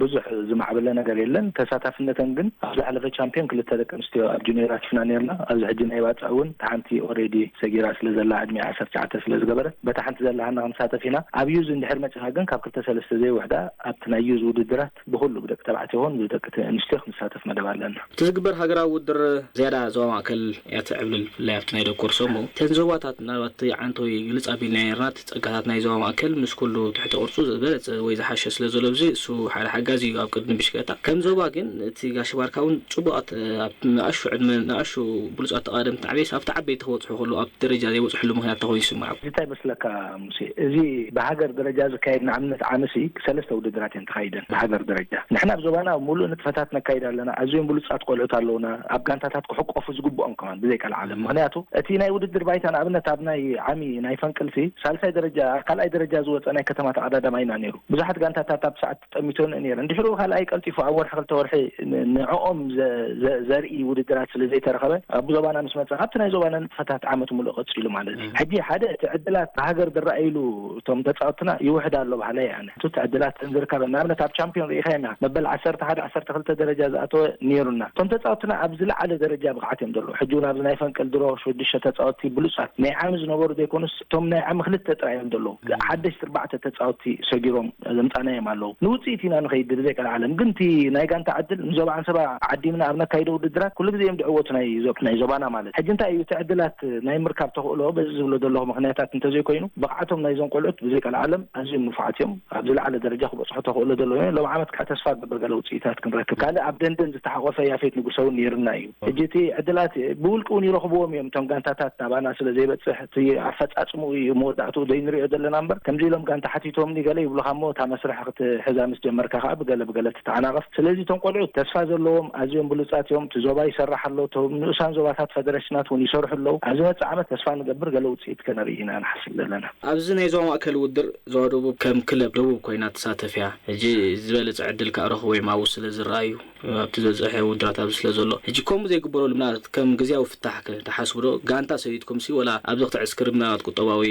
ብዙሕ ዝማዕበለ ነገር የለን። ተሳታፍነተን ግን ኣብ ዝሓለፈ ቻምፒዮን ክልተ ደቂ ኣንስትዮ ኣብ ጁኒየር ኣትሪፍና ነርና። ኣብዚ ሕጂ ናይ ባጽዕ እውን እታ ሓንቲ ኦሬዲ ሰጊራ ስለ ዘላ ዕድሚኣ ዓሰርተ ትሽዓተ ስለ ዝገበረት በታ ሓንቲ ዘላሃና ክንሳተፍ ኢና። ኣብ ዩዝ እንድሕር መጺኻ ግን ካብ ክልተ ሰለስተ ዘይውሕዳ ኣብቲ ናይ ዩዝ ውድድራት ብኹሉ ብደቂ ተባዕትዮ ይኹን ብደቂ ኣንስትዮ ክንሳተፍ መደብ ኣለና። እቲ ዝግበር ሃገራዊ ውድድር ዝያዳ ዞባ ማእከል እያ ትዕብልል፣ ብፍላይ ኣብቲ ናይ ደኮርሶ እሞ እተን ዞባታት ምናልባት እቲ ዓንተዊ ግልጽ ኣቢልና ነርና። እቲ ጸጋታት ናይ ዞባ ማእከል ምስ ኩሉ ትሕቲ ቅርጹ ዝበለጸ ወይ ዝሓሸ ስለ ዘሎ ብዚ እሱ ሓደ ሓጋዚ እዩ ኣብ ቅድሚ ብሽክለታ። ከም ዞባ ግን እቲ ጋሽ ባርካ እውን ጽቡቓት ኣብ ንኣሹ ዕድመ ንኣሹ ብሉጻት ተቓደምቲ ዓበይስ ኣብቲ ዓበይቲ ክበጽሑ ከለዉ ኣብቲ ደረጃ ዘይበጽሕሉ ምኽንያት ተኾይኑ ይስምዓኩም? እንታይ መስለካ ሙሴ፣ እዚ ብሃገር ደረጃ ዝካየድ ንኣብነት ዓመሲ ሰለስተ ውድድራት እየን ተኻይደን ብሃገር ደረጃ። ንሕና ኣብ ዞባና ሙሉእ ንጥፈታት ነካይድ ኣለና። ኣዝዮም ብሉጻት ቆልዑት ኣለውና። ኣብ ጋንታታት ክሕቆፉ ዝግብኦም ከማን ብዘይቀልዓለም። ምኽንያቱ እቲ ናይ ውድድር ባይታ ንኣብነት ኣብ ናይ ዓሚ ናይ ፈንቅልሲ ሳልሳይ ደረጃ፣ ካልኣይ ደረጃ ዝወጸ ናይ ከተማ ተቐዳዳማይ ኢና ነይሩ። ብዙሓት ጋንታታት ኣብ ሰዓት ጠሚቶን ነይረን። ድሕሪኡ ካልኣይ ቀልጢፉ ኣብ ወርሒ ክልተ ወርሒ ን-፣ ንዕኦም ዘ-፣ ዘ-፣ ዘርኢ ውድድራት ስለ ዘይተረኸበ ኣብ ዞባና ምስ መጸ ካብቲ ናይ ዞባና ንጥፈታት ዓመት ሙሉእ ቀጺሉ ማለት እዩ። ሕጂ ሓደ እቲ ዕድላት ብሃገር ዝረኣይሉ እቶም ተጻወትና ይውሕድ ኣሎ በሃላይ ኣነ። እቲ ዕድላት እንዝርከበ ንኣብነት ኣብ ቻምፒዮን ርኢኻዮም ኢኻ። መበል ዓሰርተ ሓደ ዓሰርተ ክልተ ደረጃ ዝኣተወ ነይሩና። እቶም ተጻወትና ኣብ ዝለዓለ ደረጃ ብቕዓት እዮም ዘለዉ። ሕጂ እውን ኣብዚ ናይ ፈንቅል ድሮ ሽዱሽተ ተጻወትቲ ብሉጻት ናይ ዓሚ ዝነበሩ ዘይኮኑስ እቶም ናይ ዓሚ ክልተ ጥራይ እዮም ዘለዉ። ሓደሽቲ ኣርባዕተ ተጻወትቲ ሰጊሮም ዘምጻናዮም ኣለዉ። ንውጽኢት ኢና ንኸይድ ብዘይ ቀልዓለም። ግን እቲ ናይ ጋንታ ዕድል ንዞባ ዓንሰባ ዓዲምና ኣብ ነካይዶ ውድድራት ኩሉ ግዜ እዮም ድዕወቱ ናይ ዞ-፣ ናይ ዞባና ማለት። ሕጂ እንታይ እዩ እቲ ዕድላት ናይ ምርካብ ተኽእሎ በዚ ዝብሎ ዘለኹ ምኽንያታት እንተዘይኮይኑ ብቕዓቶም ናይዞም ቆልዑት ብዘይ ቀልዓለም ኣዝዮም ንፉዓት እዮም። ኣብ ዝለዓለ ደረጃ ክበጽሑ ተኽእሎ ዘለዎም እዮም። ሎም ዓመት ከዓ ተስፋ ገብር ገለ ውጽኢታት ክንረክብ። ካልእ ኣብ ደንደን ዝተሓቆፈ ያፌት ንጉሰ እውን ነይርና እዩ። ሕጂ እቲ ዕድላት ብውልቂ እውን ይረኽብዎም እዮም። እቶም ጋንታታት ናባና ስለ ዘይበጽሕ እቲ ኣፈጻጽምኡ እዩ መወዳእትኡ ዘይንሪኦ ዘለና እምበር ከምዚ ኢሎም ጋንታ ሓቲቶምኒ ገለ ይብሉኻ እሞ እታ መስርሕ ክትሕዛ ምስ ጀመርካ ከዓ ብገለ ብገለ ትተዓናቐፍ። ስለዚ እቶም ቆልዑት ተስፋ ዘለዎም ኣዝዮም ብሉጻት እዮም። እቲ ዞባ ይሰርሕ ኣሎ። እቶም ንኡሳን ዞባታት ፈደረሽናት እውን ይሰርሑ ኣለዉ። ኣብ ዝመጽእ ዓመት ተስፋ ንገብር ገለ ውጽኢት ከነርኢ ኢና ንሓስብ ዘለና። ኣብዚ ናይ ዞባ ማእከል ውድድር ዞባ ደቡብ ከም ክለብ ደቡብ ኮይና ትሳተፍ እያ። ሕጂ ዝበለጸ ዕድል ከኣ ረኽቦ እዮም ኣብኡ ስለ ዝረኣዩ። ኣብቲ ዝበዝሐ ውድራት ኣብዚ ስለ ዘሎ፣ ሕጂ ከምኡ ዘይግበረሉ ምናልባት ከም ግዝያዊ ፍታሕ ከ ትሓስቡ ዶ? ጋንታ ሰይድኩም ሲ ወላ ኣብዚ ክትዕስክር ምናልባት ቁጠባዊ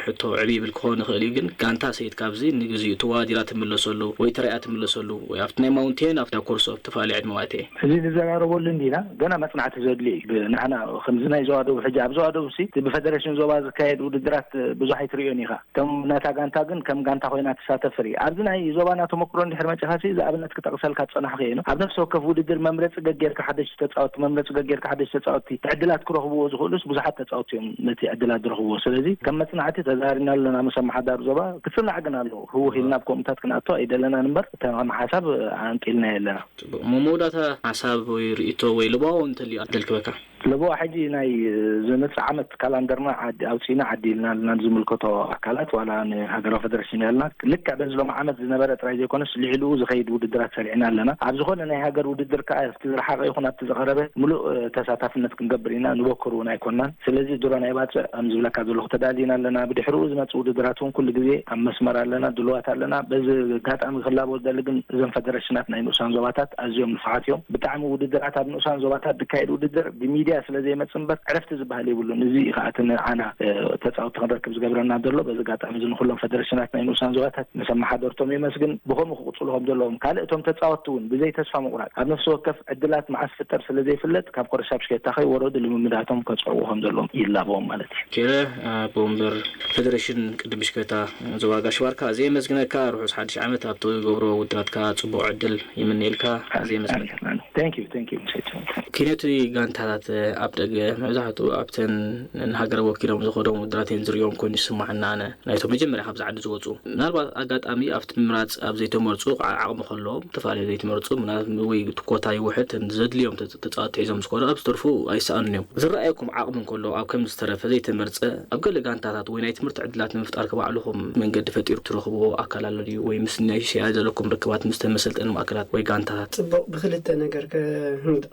ሕቶ ዕብይ ይብል ክኸውን ይኽእል እዩ፣ ግን ጋንታ ሰይድካ ኣብዚ ንግዚኡ ተዋዲራ ትምለሰሉ ወይ ተራእያ ትምለሰሉ ወይ ኣብቲ ናይ ማውንቴን ኣብቲ ኮርሶ ኣብ ተፈላለየ ዕድመ ማለት እየ። እዚ ንዘራረበሉ እንዲና ገና መጽናዕቲ ዘድልዮ እዩ። ብንሕና ከምዚ ናይ ዘዋደቡ ሕጂ ኣብ ዘዋደቡ ሲ ብፈደረሽን ዞባ ዝካየድ ውድድራት ብዙሕ ኣይትርእዮን ኢኻ። ከም ነታ ጋንታ ግን ከም ጋንታ ኮይና ትሳተፍ ርኢ። ኣብዚ ናይ ዞባና ተመክሮ እንድሕር መጺኻሲ፣ እዚ ኣብነት ክጠቕሰልካ ዝጸናሕኩ እየ። ኣብ ነፍሲ ወከፍ ውድድር መምረጺ ገጌርካ ሓደሽቲ ተጻወትቲ፣ መምረጺ ገጌርካ ሓደሽቲ ተጻወትቲ፣ ዕድላት ክረኽብዎ ዝኽእሉስ ብዙሓት ተጻወትቲ እዮም ነቲ ዕድላት ዝረኽብዎ። ስለዚ ከም መጽናዕቲ ተዛሪብናሉ ኣለና ምስ ኣመሓዳሪ ዞባ። ክጽናዕ ግን ኣለዎ። ህውኽ ኢልና ኣብ ከምኡታት ክንኣቱ ኣይደለናን እምበር፣ ከም ሓሳብ ኣንቂልናዮ ኣለና። ጽቡቕ። እሞ መወዳእታ ሓሳብ ወይ ርእይቶ ወይ ለባዎ እንተልዩ ኣደልክበካ? ለቦ ሕጂ ናይ ዝመጽእ ዓመት ካላንደርና ዓዲ-፣ ኣውጺእና ዓዲልና ኣለና ንዝምልከቶ ኣካላት፣ ዋላ ንሃገራዊ ፈደረሽን ያልና። ልክዕ በዚ ሎም ዓመት ዝነበረ ጥራይ ዘይኮነስ ልዕሊኡ ዝኸይድ ውድድራት ሰሪዕና ኣለና። ኣብ ዝኾነ ናይ ሃገር ውድድር ከኣ ኣብቲ ዝረሓቐ ይኹን ኣብቲ ዝቐረበ ምሉእ፣ እ፣ ተሳታፍነት ክንገብር ኢና። ንበኩር እውን ኣይኮናን። ስለዚ ድሮ ናይ ባጽዕ ከም ዝብለካ ዘለኹ ተዳሊና ኣለና። ብድሕሪኡ ዝመጽእ ውድድራት እውን ኩሉ ግዜ ኣብ መስመር ኣለና፣ ድሉዋት ኣለና። በዚ ኣጋጣሚ ክላቦ ዝደሊ ግን እዞም ፈደረሽናት ናይ ንኡሳን ዞባታት ኣዝዮም ንፉዓት እዮም። ብጣዕሚ ውድድራት ኣብ ንኡሳን ዞባታት ዝካየድ ውድድር ብሚድያ ስለ ዘይመጽእ እምበር ዕረፍቲ ዝበሃል የብሉን። እዚ እዩ ከኣ እቲ ንዓና፣ እ፣ ተጻወትቲ ክንረክብ ዝገብረና ዘሎ። በዚ ኣጋጣሚ እዚ ንኹሎም ፈደረሽናት ናይ ንኡሳን ዞባታት ምስ ኣመሓደርቶም የመስግን። ብኸምኡ ክቕጽሉ ከም ዘለዎም፣ ካልእ እቶም ተጻወትቲ እውን ብዘይ ተስፋ ምቑራጽ ኣብ ነፍሲ ወከፍ ዕድላት መዓስ ፍጠር ስለ ዘይፍለጥ ካብ ኮረሻ ብሽክለታ ከይወረዱ ልምምዳቶም ከጽዕዉ ከም ዘለዎም ይላበዎም ማለት እዩ። ኬረ ኣቦ ወንበር ፈደረሽን ቅድም ብሽክለታ ዞባ ጋሽ ባርካ ኣዝየ የመስግነካ። ርሑስ ሓድሽ ዓመት። ኣብ ትገብሮ ውድራትካ ጽቡቕ ዕድል ይምነየልካ። ኣዝየ የመስግነካ። Thank you, thank you፣ ምሰቲ። ኪነቲ ጋንታታት ኣብ ደገ መብዛሕትኡ ኣብተን ንሃገር ወኪሎም ዝኸዶም ውድራት እየን ዝርእዮም ኮይኑ ይስማዓና። ኣነ ናይቶም መጀመርያ ካብዚ ዓዲ ዝወጹ፣ ምናልባት ኣጋጣሚ ኣብቲ ምምራጽ ኣብ ዘይተመርጹ ዓ-፣ ዓቕሚ ከለዎም ተፈላለዩ ዘይተመርጹ፣ ምናልባት ወይ እቲ ኮታ ይውሕድ፣ ዘድልዮም ተ-፣ ተጻወትቲ ሒዞም ዝኸዱ ኣብ ዝተርፉ ኣይሰኣኑን እዮም። ዝረኣየኩም ዓቕሚ እንከሎ ኣብ ከም ዝተረፈ ዘይተመርጸ ኣብ ገለ ጋንታታት ወይ ናይ ትምህርቲ ዕድላት ንምፍጣር ከባዕልኹም መንገዲ ፈጢሩ ትረኽብዎ ኣካል ኣሎ ድዩ? ወይ ምስ ናይ ሲ ኣይ ዘለኩም ርክባት ምስ ተመሰልጠኒ ማእከላት ወይ ጋንታታት? ጽቡቕ፣ ብኽልተ ነገር ከ-፣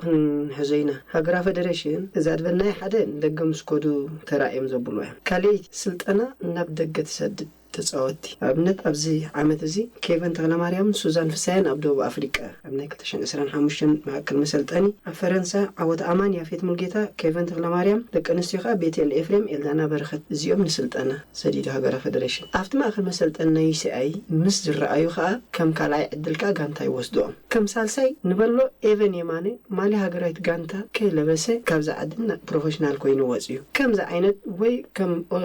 ክንሕዞ ኢና። ሃገራዊ ፈደረሽን እዛ ዝበልናዮ ሓደ ንደገ ምስ ከዱ ተራእዮም ዘብሉ እዮም። ካልኣይቲ ስልጠና ናብ ደገ ትሰድድ ተጻወትቲ። ኣብነት ኣብዚ ዓመት እዚ ኬቨን ተኽለማርያምን ሱዛን ፍሳየን ኣብ ደቡብ ኣፍሪቃ ኣብ ናይ ክልተ ሽሕን ዕስራን ሓሙሽተን ማእከል መሰልጠኒ፣ ኣብ ፈረንሳ ዓወት ኣማን ያፌት ሙልጌታ፣ ኬቨን ተኽለማርያም፣ ደቂ ኣንስትዮ ከኣ ቤቴል ኤፍሬም፣ ኤልዳና በረኸት። እዚኦም ንስልጠና ሰዲዱ ሃገራዊ ፈደረሽን። ኣብቲ ማእከል መሰልጠኒ ናይ ዩሲኣይ ምስ ዝረኣዩ ከኣ ከም ካልኣይ ዕድል ከኣ ጋንታ ይወስድኦም። ከም ሳልሳይ ንበሎ ኤቨን የማነ ማልያ ሃገራዊት ጋንታ ከይለበሰ ካብዛ ዓዲ ፕሮፌሽናል ኮይኑ ወጽዩ። ከምዚ ዓይነት ወይ ከም፣ እ፣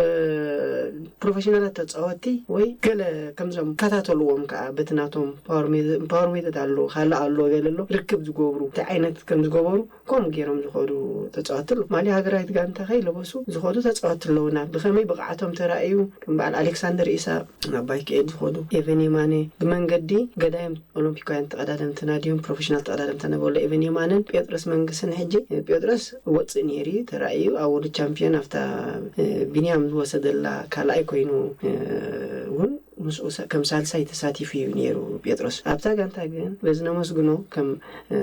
ፕሮፌሽናላት ተጻወትቲ ወይ ገለ ከምዞም ከታተልዎም ከኣ በቲ ናቶም ፓወር ሜ-፣ ፓወር ሜተድ ኣሎ፣ ካልእ ኣሎ፣ ገለ ኣሎ፣ ርክብ ዝገብሩ እንታይ ዓይነት ከም ዝገበሩ ከምኡ ገይሮም ዝኸዱ ተጻወትቲ ኣለዉ። ማልያ ሃገራዊት ጋንታ ከይለበሱ ዝኸዱ ተጻወትቲ ኣለዉና። ብኸመይ ብቕዓቶም ተራእዩ፣ ከም በዓል ኣሌክሳንደር ኢሳቕ፣ ኣባይ ክኤድ ዝኸዱ፣ ኤቨን የማነ፣ ብመንገዲ ገዳይም ኦሎምፒካውያን ተቐዳደምትና ድዮም ፕሮፌሽናል ተቐዳደምትና ንበሎ ኤቨን የማነን ጴጥሮስ መንግስን። ሕጂ ጴጥሮስ ወፅእ ነይሩ እዩ ተራእዩ ኣብ ወርልድ ቻምፒዮን ኣብታ፣ እ፣ ቢንያም ዝወሰደላ ካልኣይ ኮይኑ፣ እ፣ እውን ምስኡ ሳ-፣ ከም ሳልሳይ ተሳቲፉ እዩ ነይሩ ጴጥሮስ። ኣብታ ጋንታ ግን በዚ ነመስግኖ ከም፣ እ፣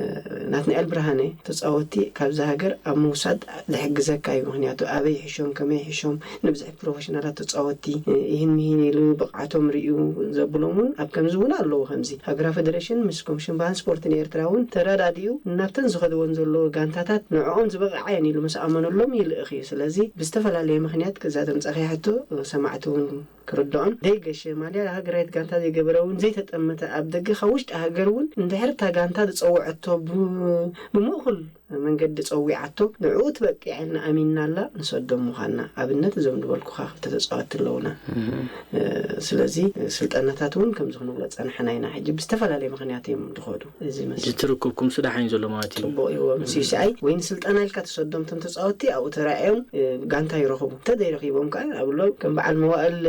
ናትናኤል ብርሃነ ተፃወቲ ካብዛ ሃገር ኣብ ምውሳድ ዝሕግዘካ እዩ። ምክንያቱ ኣበይ ይሕሾም፣ ከመይ ይሕሾም፣ ንብዝሒ ፕሮፌሽናላት ተፃወቲ፣ እ፣ ይህን ምሂን ኢሉ ብቕዓቶም ርእዩ ዘብሎም እውን ኣብ ከምዚ እውን ኣለዉ። ከምዚ ሃገራዊ ፌደሬሽን ምስ ኮሚሽን ባህልን ስፖርትን ኤርትራ እውን ተረዳዲኡ ናብተን ዝኸድወን ዘለዎ ጋንታታት ንዕኦም ዝበቕዓ እየን ኢሉ ምስ ኣመነሎም ይልእኽ እዩ። ስለዚ ብዝተፈላለየ ምክንያት ከዛ ተምጻእካያ ሕቶ ሰማዕቲ እውን ክርድኦም ዘይገሸ ማልያ ሃገራዊት ጋንታ ዘይገበረ እውን ዘይተጠመተ ኣብ ደገ ካብ ውሽጢ ሃገር እውን እንድሕር እታ ጋንታ ዝጸውዐቶ ብ-፣ ብምእኹል መንገዲ ጸዊዓቶ፣ ንዕኡ ትበቅዕ ኢልና ኣሚንናላ ንሰዶም ምዃንና። ኣብነት እዞም ዝበልኩኻ ክልተ ተጻወትቲ ኣለዉና። ስለዚ ስልጠናታት እውን ከምዚ ክንብሎ ጸንሐና ኢና። ሕጂ ብዝተፈላለየ ምኽንያት እዮም ዝኸዱ። እዚ መስል እቲ ርክብኩም ስዳሓ እዩ ዘሎ ማለት እዩ። ጽቡቕ እዩ። ምስ ዩ ሲ ኣይ ወይ ንስልጠና ኢልካ ትሰዶም፣ እቶም ተጻወትቲ ኣብኡ ተራእዮም ጋንታ ይረኽቡ። እንተዘይረኺቦም ከኣ ኣብሎ ከም በዓል መዋእል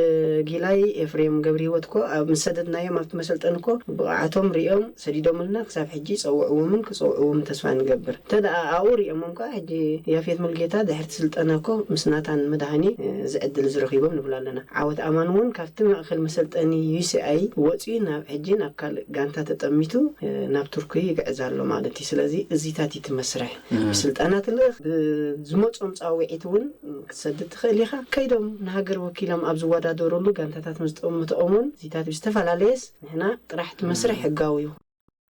ጊላይ፣ ኤፍሬም ገብረ ህይወት እኮ ኣብ ምስ ሰደድናዮም ኣብቲ መሰልጠኒ እኮ ብቕዓቶም ሪኦም ሰዲዶምልና። ክሳብ ሕጂ ይጸውዕዎምን ክጸውዕዎም ተስፋ ንገብር። እንተ ደኣ ኣብኡ ሪኦሞም ከኣ ሕጂ ያፌት ሙልጌታ ድሕርቲ ስልጠና እኮ ምስ ናታን መድሃኒ እዚ ዕድል እዚ ረኺቦም ንብል ኣለና። ዓወት ኣማን እውን ካብቲ ማእከል መሰልጠኒ ዩ ሲ ኣይ ወጺኡ ናብ ሕጂ ናብ ካልእ ጋንታ ተጠሚቱ ናብ ቱርኪ ይግዕዝ ኣሎ ማለት እዩ። ስለዚ እዚታት እዩ እቲ መስርሕ። ብስልጠና ትልእኽ፣ ብዝመጾም ጻውዒት እውን ክትሰድድ ትኽእል ኢኻ። ከይዶም ንሃገር ወኪሎም ኣብ ዝወዳደሩሉ ጋንታታት ምስ ጠምትኦም እውን እዚታት ብዝተፈላለየስ ንሕና ጥራሕ እቲ መስርሕ ሕጋዊ እዩ።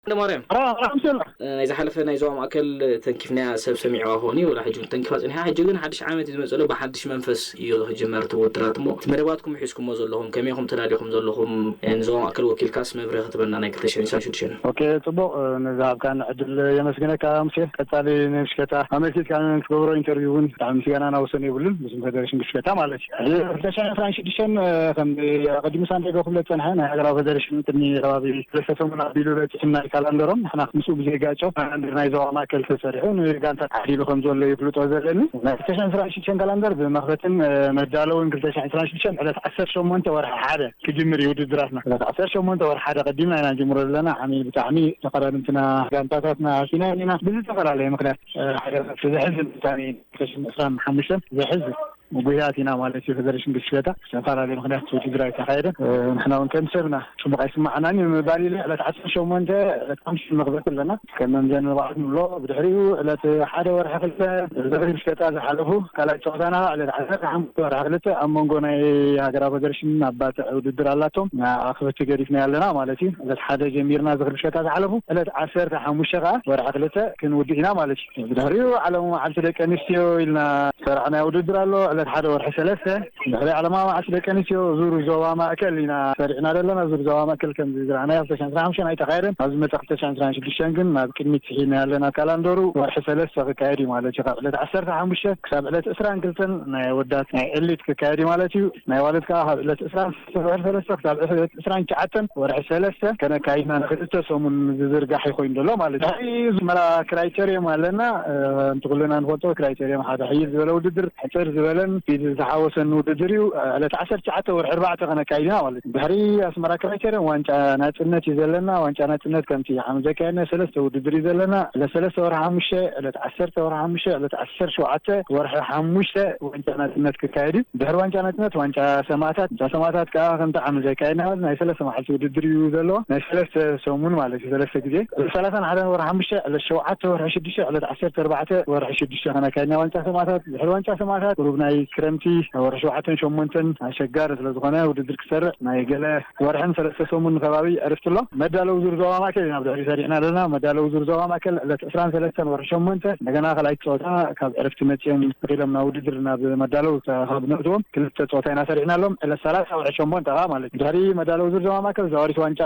ማርያም፣ ራ- ራምሰላ ናይ ዝሓለፈ ናይ ዞባ ማእከል ተንኪፍናያ ሰብ ሰሚዕዋ ክኸውን እዩ፣ ወላ ሕጂ እውን ተንኪፋ ጽኒሓ። ሕጂ ግን ሓድሽ ዓመት እዩ ዝመጽእ ኣሎ፣ ብሓድሽ መንፈስ እዩ ክጅመር እቲ ውድድራት። እሞ እቲ መደባትኩም ሒዝኩሞ ዘለኹም፣ ከመይ ኢኹም ተዳሊኹም ዘለኹም? ንዞባ ማእከል ወኪልካስ መብርሂ ክትበና ናይ ክልተ ሽሕን ዕስራን ሽዱሽተን? ኦኬ፣ ጽቡቕ፣ ንዝሃብካኒ ዕድል የመስግነካ ሙሴ። ቀጻሊ ናይ ምሽከታ ኣመልኪትካ ክትገብሮ ኢንተርቪው እውን ብጣዕሚ ምስጋና ናወሰን የብሉን፣ ምስ ፌደሬሽን ግሽከታ ማለት እዩ። ሕጂ ክልተ ሽሕን ዕስራን ሽዱሽተን ከም ኣቐዲሙ ሳንዲያጎ ክብለ ዝጸንሐ ናይ ሃገራዊ ፌደሬሽን ቅድሚ ከባቢ ሰለስተ ሰሙን ኣቢሉ በጺሑ ናይ ካላንደሮም፣ ንሕና ምስኡ ብዘይጋጮ ካላንደር ናይ ዞባ ማእከል ተሰሪሑ ንጋንታት ዓዲሉ ከም ዘሎ ይፍልጦ ዘለኒ። ናይ ክልተ ሽሕን ዕስራን ሽዱሽተን ካላንደር ብመኽፈትን መዳለውን ክልተ ሽሕን ዕስራን ሽዱሽተን ዕለት ዓሰርተ ሸሞንተ ወርሒ ሓደ ክጅምር እዩ ውድድራትና። ዕለት ዓሰርተ ሸሞንተ ወርሒ ሓደ ቀዲምና ኢና ንጅምሮ ዘለና። ዓሚ ብጣዕሚ ተቐዳድምትና ጋንታታትና ኣኪና ኢና ብዝተፈላለየ ምኽንያት ሓደ ዘሕዝን ብጣዕሚ ክልተ ሽሕን ዕስራን ሓሙሽተን ዘሕዝን ጉዳያት ኢና ማለት እዩ። ፌደሬሽን ግሽከታ ዝተፈላለየ ምኽንያት ውድድር ኣይተኻየደን። ንሕና እውን ከም ሰብና ጽቡቕ ኣይስማዓናን እዩ ምባል ኢለ ዕለት ዓሰርተ ሸሞንተ ዕለት ሓሙሽተ መኽፈቲ ኣለና። ከም መምዘኒ ንብዓት ንብሎ። ብድሕሪኡ ዕለት ሓደ ወርሒ ክልተ ዝኽሪ ምሽከታ ዝሓለፉ ካልኣይ ጸወታና ዕለት ዓሰርተ ሓሙሽተ ወርሒ ክልተ ኣብ መንጎ ናይ ሃገራዊ ፌደሬሽን ኣብ ባጽዕ ውድድር ኣላቶም። ንኣኽብቲ ገዲፍና ኣለና ማለት እዩ። ዕለት ሓደ ጀሚርና ዝኽሪ ምሽከታ ዝሓለፉ ዕለት ዓሰርተ ሓሙሽተ ከኣ ወርሒ ክልተ ክንውድእ ኢና ማለት እዩ። ብድሕሪኡ ዓለሙ መዓልቲ ደቂ ኣንስትዮ ኢልና ሰራዕናዮ ውድድር ኣሎ። ዕለት ሓደ ወርሒ ሰለስተ ድሕሪ ዓለማዊ መዓልቲ ደቂ ኣንስትዮ ዙር ዞባ ማእከል ኢና ሰሪዕና ዘለና። ዙር ዞባ ማእከል ከምዚ ዝረኣናዮ ክልተ ሽሕን ዕስራን ሓሙሽተን ኣይተኻየደን። ኣብዚ መጻ ክልተ ሽሕን ዕስራን ሽዱሽተን ግን ናብ ቅድሚት ስሒብና ኣለና። ካላንደሩ ወርሒ ሰለስተ ክካየድ እዩ ማለት እዩ። ካብ ዕለት ዓሰርተ ሓሙሽተ ክሳብ ዕለት ዕስራን ክልተን ናይ ኣወዳት ናይ ኤሊት ክካየድ እዩ ማለት እዩ። ናይ ኣዋልድ ከኣ ካብ ዕለት ዕስራን ሰለስተ ወርሒ ሰለስተ ክሳብ ዕለት ዕስራን ትሽዓተን ወርሒ ሰለስተ ከነካይድና ንክልተ ሰሙን ዝዝርጋሕ ይኮይኑ ዘሎ ማለት እዩ። ድሕሪ እዚ መላ ክራይቴርየም ኣለና። ከምቲ ኩልና ንፈልጦ ክራይቴርየም ሓደ ሕይል ዝበለ ውድድር፣ ሕጽር ዝበለን ስፒድ ዝተሓወሰን ውድድር እዩ። ዕለት ዓሰርተ ትሽዓተ ወርሒ ኣርባዕተ ከነካይድና ማለት እዩ። ድሕሪ ኣስመራ ክራይቴርየም ዋንጫ ናጽነት እዩ ዘለና። ዋንጫ ናጽነት ከምቲ ዓመት ዘካየድና ሰለስተ ውድድር እዩ ዘለና። ዕለት ሰለስተ ወርሒ ሓሙሽተ፣ ዕለት ዓሰርተ ወርሒ ሓሙሽተ፣ ዕለት ዓሰርተ ሸውዓተ ወርሒ ሓሙሽተ ዋንጫ ናጽነት ክካየድ እዩ። ድሕሪ ዋንጫ ናጽነት ዋንጫ ሰማእታት፣ ዋንጫ ሰማእታት ከኣ ከምቲ ዓመት ዘካየድና ናይ ሰለስተ መዓልቲ ውድድር እዩ ዘለዎ። ናይ ሰለስተ ሰሙን ማለት እዩ፣ ሰለስተ ግዜ። ዕለት ሰላሳን ሓደን ወርሒ ሓሙሽተ፣ ዕለት ሸውዓተ ወርሒ ሽዱሽተ፣ ዕለት ዓሰርተ ኣርባዕተ ወርሒ ሽዱሽተ ከነካይድና ዋንጫ ሰማእታት። ድሕሪ ዋንጫ ሰማእታት ቁሩብ ናይ ክረምቲ ወርሒ ሸውዓተን ሸሞንተን ኣሸጋሪ ስለ ዝኾነ ውድድር ክሰርዕ ናይ ገለ ወርሕን ሰለስተ ሰሙን ከባቢ ዕርፍቲ ኣሎ። መዳለዊ ዙር ዞባ ማእከል ኢና ብድሕሪ ሰሪዕና ኣለና። መዳለዊ ዙር ዞባ ማእከል ዕለት ዕስራን ሰለስተን ወርሒ ሸሞንተ እንደገና ካልኣይቲ ጸወታ ካብ ዕርፍቲ መጺኦም ኢሎም ናብ ውድድር ናብ መዳለዊ ካብ ነእትዎም ክልተ ጸወታ ኢና ሰሪዕና ኣሎም። ዕለት ሰላሳ ወርሒ ሸሞንተ ከኣ ማለት እዩ። ድሕሪ መዳለዊ ዙር ዞባ ማእከል ዘዋሪት ዋንጫ፣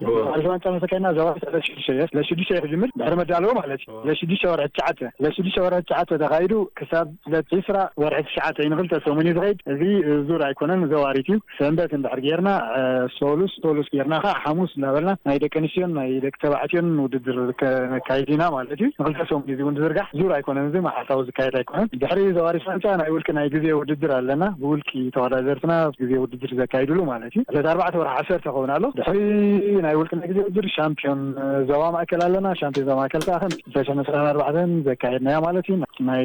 ዘዋሪት ዋንጫ መሰካይና ዘዋሪት ዕለት ሽዱሽተ እዩ። ዕለት ሽዱሽተ እዩ ክጅምር ድሕሪ መዳለዊ ማለት እዩ። ዕለት ሽዱሽተ ወርሒ ትሽዓተ፣ ዕለት ሽዱሽተ ወርሒ ትሽዓተ ተኻይዱ ክሳብ ዕለት ዕስራ ወርሒ ትሽዓተ እዩ፣ ንክልተ ሰሙን እዩ ዝኸይድ። እዚ ዙር ኣይኮነን፣ ዘዋሪት እዩ። ሰንበት እንድሕር ጌርና፣ እ፣ ሶሉስ፣ ሶሉስ ጌርና ኸዓ ሓሙስ እንዳበልና ናይ ደቂ ኣንስትዮን ናይ ደቂ ተባዕትዮን ውድድር ከነካይድ ኢና ማለት እዩ። ንክልተ ሰሙን እዩ እውን ዝዝርጋሕ፣ ዙር ኣይኮነን፣ እዚ መዓልታዊ ዝካየድ ኣይኮነን። ድሕሪ ዘዋሪት ዋንጫ ናይ ውልቂ ናይ ግዜ ውድድር ኣለና። ብውልቂ ተወዳደርትና ግዜ ውድድር ዘካይድሉ ማለት እዩ። ዕለት ኣርባዕተ ወርሒ ዓሰርተ ክኸውን ኣሎ። ድሕሪ ናይ ውልቂ ናይ ግዜ ውድድር ሻምፒዮን፣ እ፣ ዞባ ማእከል ኣለና። ሻምፒዮን ዞባ ማእከል ከዓ ከም ክልተ ሽሕን ዕስራን ኣርባዕተን ዘካየድናያ ማለት እዩ። ናይ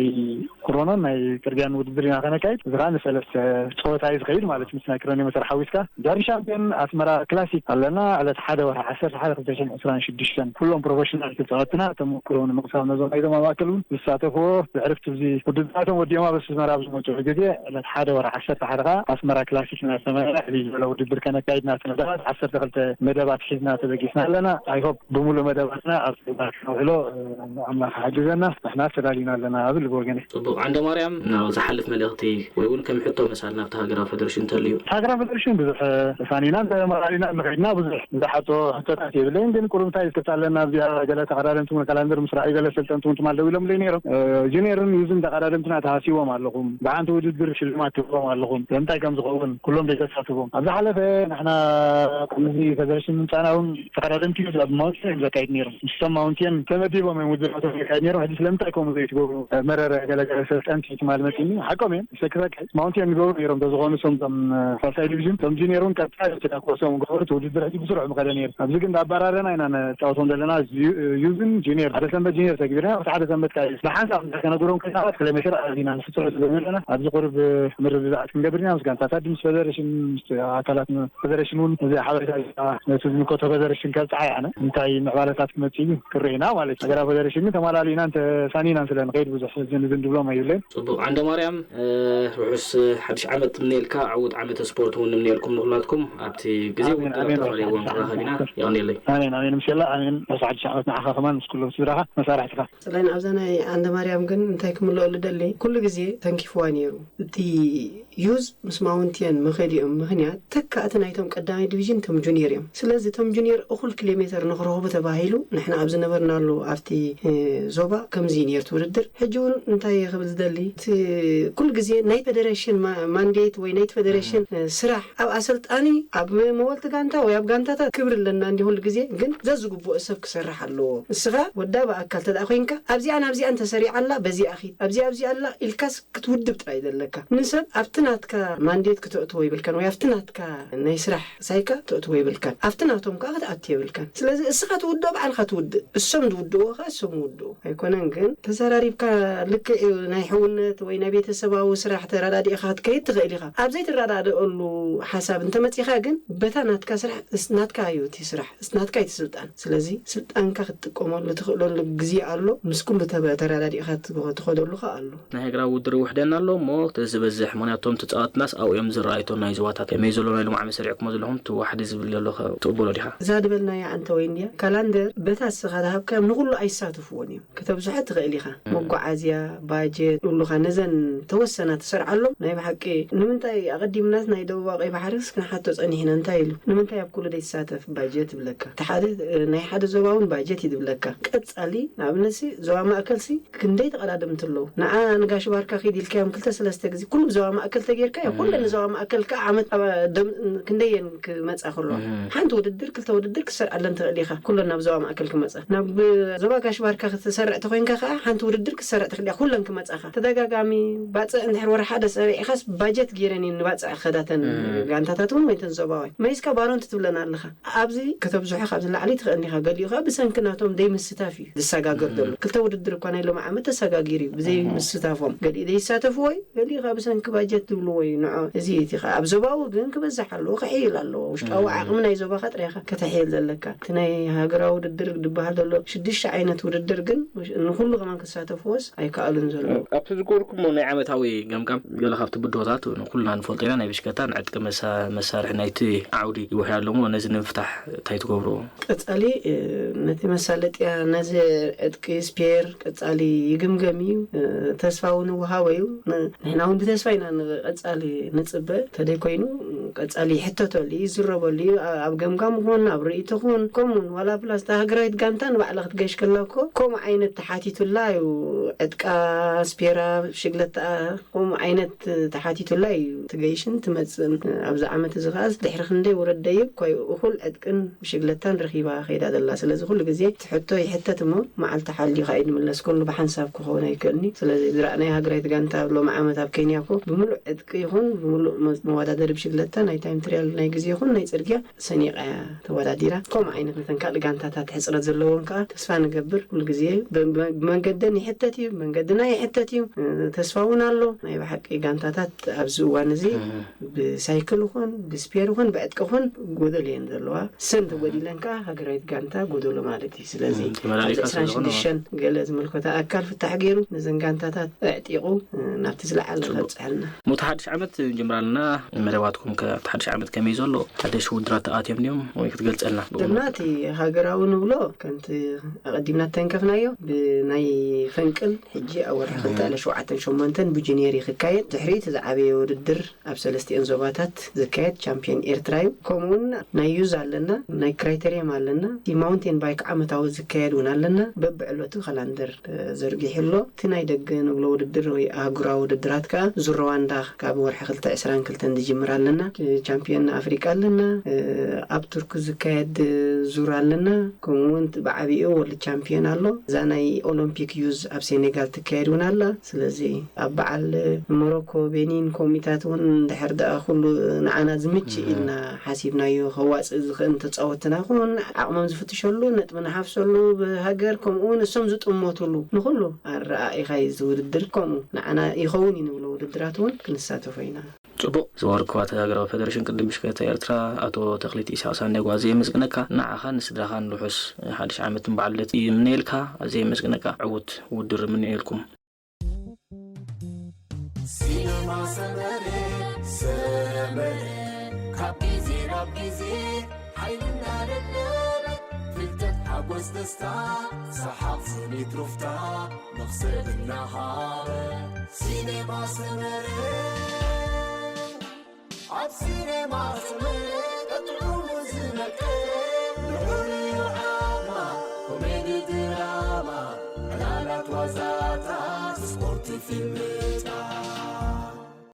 ክሮኖን ናይ ጽርግያን ውድድር ኢና ከነካይድ። እዚ ከዓ ንሰለስተ ጸወታ እዩ ዝኸይድ ማለት ምስ ናይ ክሮኖ መሰር ሓዊስካ። ድሕሪ ሻምፒዮን ኣስመራ ክላሲክ ኣለና። ዕለት ሓደ ወርሒ ዓሰርተ ሓደ ክልተ ሽሕን ዕስራን ሽዱሽተን ኩሎም ፕሮፌሽናል ተጻወትና ተመክሮ ንምቕሳም ነዞም ናይዞም ኣማእከል እውን ዝሳተፍዎ ብዕርፍቲ እዚ ውድድራቶም ወዲኦም ኣብ ኣስመራ ኣብ ዝመጽኡ ግዜ ዕለት ሓደ ወርሒ ዓሰርተ ሓደ ከዓ ኣስመራ ክላሲክ እናተመርሐ ዕብይ ዝበለ ውድድር ከነካይድ ናቲ መደባት ዓሰርተ ክልተ መደባት ሒዝና ተበጊስና ኣለና። ኣይሆፕ ብምሉእ መደባትና ኣብ ተግባር ክነውዕሎ፣ እ፣ ኣምላኽ ሓግዘና፣ ንሕና ተዳሊና ኣለና እብል ብወገነይ። ጽቡቕ። ዓንደ ማርያም፣ ናብ ዝሓልፍ መልእኽቲ ወይ እውን ከም ሕቶ መሳል ናብቲ ሃገራዊ ፈደረሽን እንተልዩ? ሃገራዊ ፈደረሽን ብዙሕ ተሳኒና ተመራሪና ንኸድና ብዙሕ ዝሓቶ ሕቶታት የብለይን። ግን ቁሩብ እንታይ ይስክፍታ ኣለና ኣብዚኣ ገለ ተቐዳደምቲ እውን ካላንደር ምስ ረኣዩ ገለ ሰልጠንቲ እውን ትማል ደው ኢሎምለይ ነይሮም። እ፣ ጁኒየርን ዩዝን ተቐዳደምትና ተሃሲቦም ኣለኹም፣ ብሓንቲ ውድድር ሽልማት ትህቦም ኣለኹም። ስለምንታይ ከም ዝኸውን ኩሎም ዘይተሳትፎም ኣብ ዝሓለፈ ንሕና ከምዚ ፈደረሽን ምምፃና እውን ተቐዳደምቲ ዩዝ ኣብ ማውንቴን እዮም ዘካይድ ነይሮም። ምስቶም ማውንቴን ተመዲቦም እዮም ውድድራቶም ዘካይድ ነይሮም። ሕጂ ስለምንታይ ከምኡ ዘይትገብሩ? መረረ ገለገለ ሰልጠንቲ ትማል መፂኒ ሓቆም እዮም። ሰክሰክ ማውንቴን ንገብሩ ነይሮም ተዝኾኑ እሶም ቶም ሳልሳይ ዲቪዥን ቶም ጁኒየር እውን ቀጥታ ተዳኮሶም ገበሩ እቲ ውድድር ሕጂ ብስሩዕ ምኸደ ነይሩ። ኣብዚ ግን ኣባራረና ኢና ነጫወቶም ዘለና። ዩዝን ጁኒየር ሓደ ሰንበት ጁኒየር ተግቢርና ኣብቲ ሓደ ሰንበት ካዩ ብሓንሳብ እንታይ ከነገሮም ከይናባት ክለ ሜትር ኣዚና ንፍፅሮ ስለ ዘለና ኣብዚ ቁርብ ምርድዳኣት ክንገብር ኢና ምስ ጋንታታት ምስ ፈደሬሽን ምስ ኣካላት ፈደሬሽን እውን እዚ ሓበሬታ ነቲ ዝምልከቶ ፈደሬሽን ከብፅሓ ያነ እንታይ ምዕባለታት ክመፅእ እዩ ክርኢና ማለት እዩ። ሃገራዊ ፈደሬሽን ግን ተማላሊእና እንተሳኒና ስለ ንኸይድ ብዙሕ ዝንዝን ድብሎም ኣይብለን። ፅቡቅ። ዓንደ ማርያም፣ ርሑስ ሓድሽ ዓመት ንምንኤልካ፣ ዕውት ዓመተ ስፖርት እውን ንምንኤልኩም ንኩላትኩም። ኣብቲ ግዜ እውን ተፈላለየ እዋን ክራኸብ ኢና። የቐንየለይ። ኣሜን ኣሜን። ምሸላ ኣሜን። ርሑስ ሓድሽ ዓመት ንዓኻ ከማን ምስ ኩሎም ስድራኻ መሳርሕትኻ። ስለኒ ኣብዛ ናይ ዓንደ ማርያም ግን እንታይ ክምልኦ ልደሊ ኩሉ ግዜ ተንኪፍዋ ነይሩ እቲ ዩዝ ምስ ማውንቴን መኸዲኦም ምኽንያት ተካእቲ ናይቶም ቀዳማይ ዲቪዥን ቶም ጁኒየር እዮም። ስለዚ ቶም ጁኒየር እኹል ኪሎ ሜትር ንክረኽቡ ተባሂሉ ንሕና ኣብ ዝነበርናሉ ኣብቲ እ፣ ዞባ ከምዚ እዩ ነይሩ እቲ ውድድር። ሕጂ እውን እንታይ እየ ክብል ዝደሊ እቲ ኩሉ ግዜ ናይ ፌደሬሽን ማ- ማንዴት ወይ ናይቲ ፌደሬሽን እ፣ ስራሕ ኣብ ኣሰልጣኒ ኣብ መወልቲ ጋንታ ወይ ኣብ ጋንታታት ክብሪ ኣለና እንዲ ኩሉ ግዜ ግን ዘዝግብኦ ሰብ ክሰርሕ ኣለዎ። እስኻ ወዳ ብኣካል ተደኣ ኮይንካ ኣብዚኣ ናብዚኣ እንተሰሪዓ ኣላ በዚኣ ኺድ ኣብዚኣ ኣብዚኣ ኣላ ኢልካስ ክትውድብ ጥራይ ዘለካ። ንሰብ ኣብቲ ናትካ ማንዴት ክተእትዎ ይብልካን ወይ ኣብቲ ናትካ ናይ ስራሕ ሳይካ ተእትዎ ይብልካን ኣብቲ ናቶም ከዓ ክትኣቱ የብልካን። ስለዚ እስኻ ትውድኦ ባዕልካ ትውድእ እሶም ዝውድእዎ ከዓ እሶም ይውድኡ ኣይኮነን። ግን ተዘራሪብካ ልክዕ እዩ ናይ ሕውነት ወይ ናይ ቤተሰባዊ ስራሕ ተረዳዲእካ ክትከይድ ትኽእል ኢኻ። ኣብ ዘይትረዳድእሉ ሓሳብ እንተመፂኻ ግን በታ ናትካ ስራሕ እስ- ናትካ እዩ እቲ ስራሕ እስ- ናትካ እዩ እቲ ስልጣን። ስለዚ ስልጣንካ ክትጥቀመሉ ትኽእለሉ ግዜ ኣሎ። ምስ ኩሉ ተበ- ተረዳዲእካ ትኸ- ትኸደሉ ከዓ ኣሎ። ናይ ሃገራዊ ውድድር ይውሕደና ኣሎ እሞ እቲ ዝበዝሕ ምክንያቱ እቶም ተፃወትናስ ኣብኡ እዮም ዝረኣዩ። እቶም ናይ ዞባታት ከመይ ዘሎ ናይ ሎማዓመት ሰሪዕኩሞ ዘለኹም ትዋሕዲ ዝብል ዘሎ ከ ትቕበሎ ዲኻ? እዛ ዝበልናያ ኣንተ ወይ እንድያ ካላንደር በታ እስኻ ዝሃብካዮም ንኹሉ ኣይሳተፍዎን እዮም። ከተብዝሖ ትኽእል ኢኻ። መጓዓዝያ፣ ባጀት፣ ይብሉኻ ነዘን ተወሰና ትሰርዓሎም ናይ ብሓቂ ንምንታይ ኣቐዲምናስ ናይ ደቡባዊ ቀይ ባሕርስ ክንሓቶ ጸኒሕና እንታይ ኢሉ ንምንታይ ኣብ ኩሉ ዘይትሳተፍ ባጀት ይብለካ። እቲ ሓደ ናይ ሓደ ዞባ እውን ባጀት እዩ ዝብለካ። ቀጻሊ ንኣብነትሲ ዞባ ማእከልሲ ክንደይ ተቐዳደምቲ ኣለዉ። ንዓ ንጋሽ ባርካ ኪድ ኢልካዮም ክልተ ሰለስተ ግዜ ኩሉ ብዞባ ማእከል ተጌርካ እዮም ኩለን ንዞባ ማእከል ከዓ ዓመት ኣብ ደም ክንደየን ክመጻ ከሎ ሓንቲ ውድድር ክልተ ውድድር ክትሰርዓለን ትኽእል ኢኻ። ኩለን ናብ ዞባ ማእከል ክመጻ ናብ ዞባ ጋሽ ባርካ ክትሰርዕ ተኮይንካ ከዓ ሓንቲ ውድድር ክትሰርዕ ትኽእል ኢኻ። ኩለን ክመጻኻ ተደጋጋሚ ባጽዕ እንድሕር ወርሒ ሓደ ሰሪዕኻስ ባጀት ገይረን እየን ንባጽዕ ክኸዳተን ጋንታታት እውን ወይተን ዞባውያን መይስካ ባሮንቲ ትብለና ኣለኻ። ኣብዚ ከተብዝሖ ካብ ዝላዕሊ ትኽእል ኢኻ። ገሊኡ ከዓ ብሰንኪ ናቶም ደይምስታፍ እዩ ዝሰጋገር ዘሎ። ክልተ ውድድር እኳ ናይ ሎሚ ዓመት ተሰጋጊሩ እዩ ብዘይ ምስታፎም። ገሊኡ ዘይሳተፍዎ እዩ፣ ገሊኡ ከዓ ብሰንኪ ባጀት ዝብልዎ እዩ። ንዖ እዚ እቲ ከዓ ኣብ ዞባዊ ግን ክበዝሕ ኣለዎ፣ ክሕይል ኣለዎ። ውሽጣዊ ዓቕሚ ናይ ዞባኻ ጥራይ ኢኻ ከተሕይል ዘለካ። እቲ ናይ ሃገራዊ ውድድር ዝበሃል ዘሎ ሽዱሽተ ዓይነት ውድድር ግን ንኩሉ ከማን ክሳተፍዎስ ኣይከኣሉን ዘለዉ። ኣብቲ ዝገበርኩሞ ናይ ዓመታዊ ገምጋም ገለ ካብቲ ብድሆታት ንኩልና ንፈልጦ ኢና፣ ናይ ብሽክለታ ንዕጥቂ መሳ- መሳርሒ ናይቲ ዓውዲ ይውሕድ ኣሎ እሞ ነዚ ንምፍታሕ እንታይ ትገብርዎ? ቀጻሊ ነቲ መሳለጥያ ነዚ ዕጥቂ ስፔር ቀጻሊ ይግምገም እዩ። ተስፋ እውን ይወሃቦ እዩ። ንሕና እውን ብተስፋ ኢና ንቐጻሊ ንጽበ። ተደይ ኮይኑ ቀጻሊ ይሕተተሉ እዩ፣ ይዝረበሉ እዩ። ኣብ ገምጋም ኹን ኣብ ርእይቶ ኹን ከምኡውን ዋላ ፕላስ እታ ሃገራዊት ጋንታ ንባዕላ ክትገሽ ከላ እኮ ከምኡ ዓይነት ተሓቲቱላ እዩ። ዕጥቃ ስፔራ ሽግለታ ከምኡ ዓይነት ተሓቲቱላ እዩ ትገይሽን ትመጽእን። ኣብዚ ዓመት እዚ ከኣ ድሕሪ ክንደይ ውረድ ደይብ ኮይ እኹል ዕጥቅን ብሽግለታን ረኺባ ከይዳ ዘላ። ስለዚ ኩሉ ግዜ እቲ ሕቶ ይሕተት እሞ መዓልቲ ሓልዩ ከኣ እዩ ዝምለስ። ኩሉ ብሓንሳብ ክኸውን ኣይክእልኒ። ስለዚ ዝረኣናዮ ሃገራዊት ጋንታ ኣብ ሎሚ ዓመት ኣብ ኬንያ እኮ ብምሉእ ዕጥቂ ይኹን ብምሉእ መ- መወዳደሪ ብሽግለታ ናይ ታይም ትሪያል ናይ ግዜ ይኹን ናይ ጽርግያ ሰኒቓ እያ ተወዳዲራ። ከምኡ ዓይነት ነተን ካልእ ጋንታታት ሕፅረት ዘለዎን ከዓ ተስፋ ንገብር። ኩሉ ግዜ ብ- ብ- ብመንገደን ይሕተት እዩ፣ ብመንገድና ይሕተት እዩ። እ፣ ተስፋ እውን ኣሎ። ናይ ብሓቂ ጋንታታት ኣብዚ እዋን እዚ ብሳይክል ይኹን ብስፔር ይኹን ብዕጥቂ ይኹን ጎደል እየን ዘለዋ። ሰን ተጎዲለን ከዓ ሃገራዊት ጋንታ ጎደሎ ማለት እዩ። ስለዚ እም፣ ተመላሊእካ ኣብዚ ስለ ዝኾነ ዕስራን ሽዱሽተን ገለ ዝምልከቶ ኣካል ፍታሕ ገይሩ ነዘን ጋንታታት ኣዕጢቑ፣ እ፣ ናብቲ ዝለዓለ ከብፅሐልና። ሞት ሓድሽ ዓመት ንጅምር ኣለና። መደባትኩም ከ ኣብቲ ሓድሽ ዓመት ከመይ ዘሎ? ሓደሽ ውድራት ተኣትዮም ድዮም ወይ ክትገልጸልና? ደምና እቲ ሃገራዊ ንብሎ ከምቲ ኣቐዲምና ተንከፍናዮ ብናይ ፈንቅል ሕጂ ኣብ ወርሒ ክልተ ኣለ ሸውዓተን ሸሞንተን ብጁ ጁኒየር እዩ ክካየድ። ድሕሪት ዝዓበየ ውድድር ኣብ ሰለስቲኤን ዞባታት ዝካየድ ቻምፒዮን ኤርትራ እዩ። ከምኡውን ናይ ዩዝ ኣለና፣ ናይ ክራይተሪየም ኣለና። እቲ ማውንቴን ባይክ ዓመታዊ ዝካየድ እውን ኣለና። በብዕለቱ ካላንደር ዘርጊሑ ኣሎ። እቲ ናይ ደገ ንብሎ ውድድር ወይ ኣህጉራዊ ውድድራት ከዓ ዙር ሩዋንዳ ካብ ወርሒ ክልተ ዕስራን ክልተን ዝጅምር ኣለና። ቻምፒዮን ኣፍሪቃ ኣለና። ኣብ ቱርክ ዝካየድ ዙር ኣለና። ከምኡውን ብዓቢኡ ወርልድ ቻምፒዮን ኣሎ። እዛ ናይ ኦሎምፒክ ዩዝ ኣብ ሴኔጋል ትካየድ እውን ኣላ። ስለዚ ኣብ በዓል ሞሮኮ፣ ቤኒን፣ ኮሚታት እውን ድሕር ደኣ ኩሉ ንዓና ዝምች ኢልና ሓሲብናዮ ከዋፅእ ዝኽእል እንተፃወትና ኩን ዓቕሞም ዝፍትሸሉ፣ ነጥቢ ንሓፍሰሉ፣ ብሃገር ከምኡ እውን እሶም ዝጥመትሉ ንኩሉ ኣረኣኢኻ እዩ ዝውድድር። ከምኡ ንዓና ይኸውን እዩ ንብሎ ውድድራት እውን ክንሳተፎ ኢና። ጽቡቕ። ዝወርኩ ኣተጋግረው ፌደሬሽን ቅድም ብሽክለታ ኤርትራ ኣቶ ተኽሊት ኢሳቅ ሳንዲያጎ ኣዘ የመስግነካ። ንዓኻን ንስድራኻን ርሑስ ሓድሽ ዓመትን በዓል ልደት ይምነየልካ። ኣዘ የመስግነካ። ዕዉት ውድድር ይምነየልኩም። ሲነማ ሰመረ ሰመረ ካብ ግዜ ናብ ግዜ ሓይልና ለለበ ፍልጠት ሓጎስ ደስታ ሰሓቕ ስኒት ሩፍታ መኽሰብ እናሃበ ሲነማ ሰመረ ኣብ ሲነማ ሰመረ ቀጥዑ ዝነቀ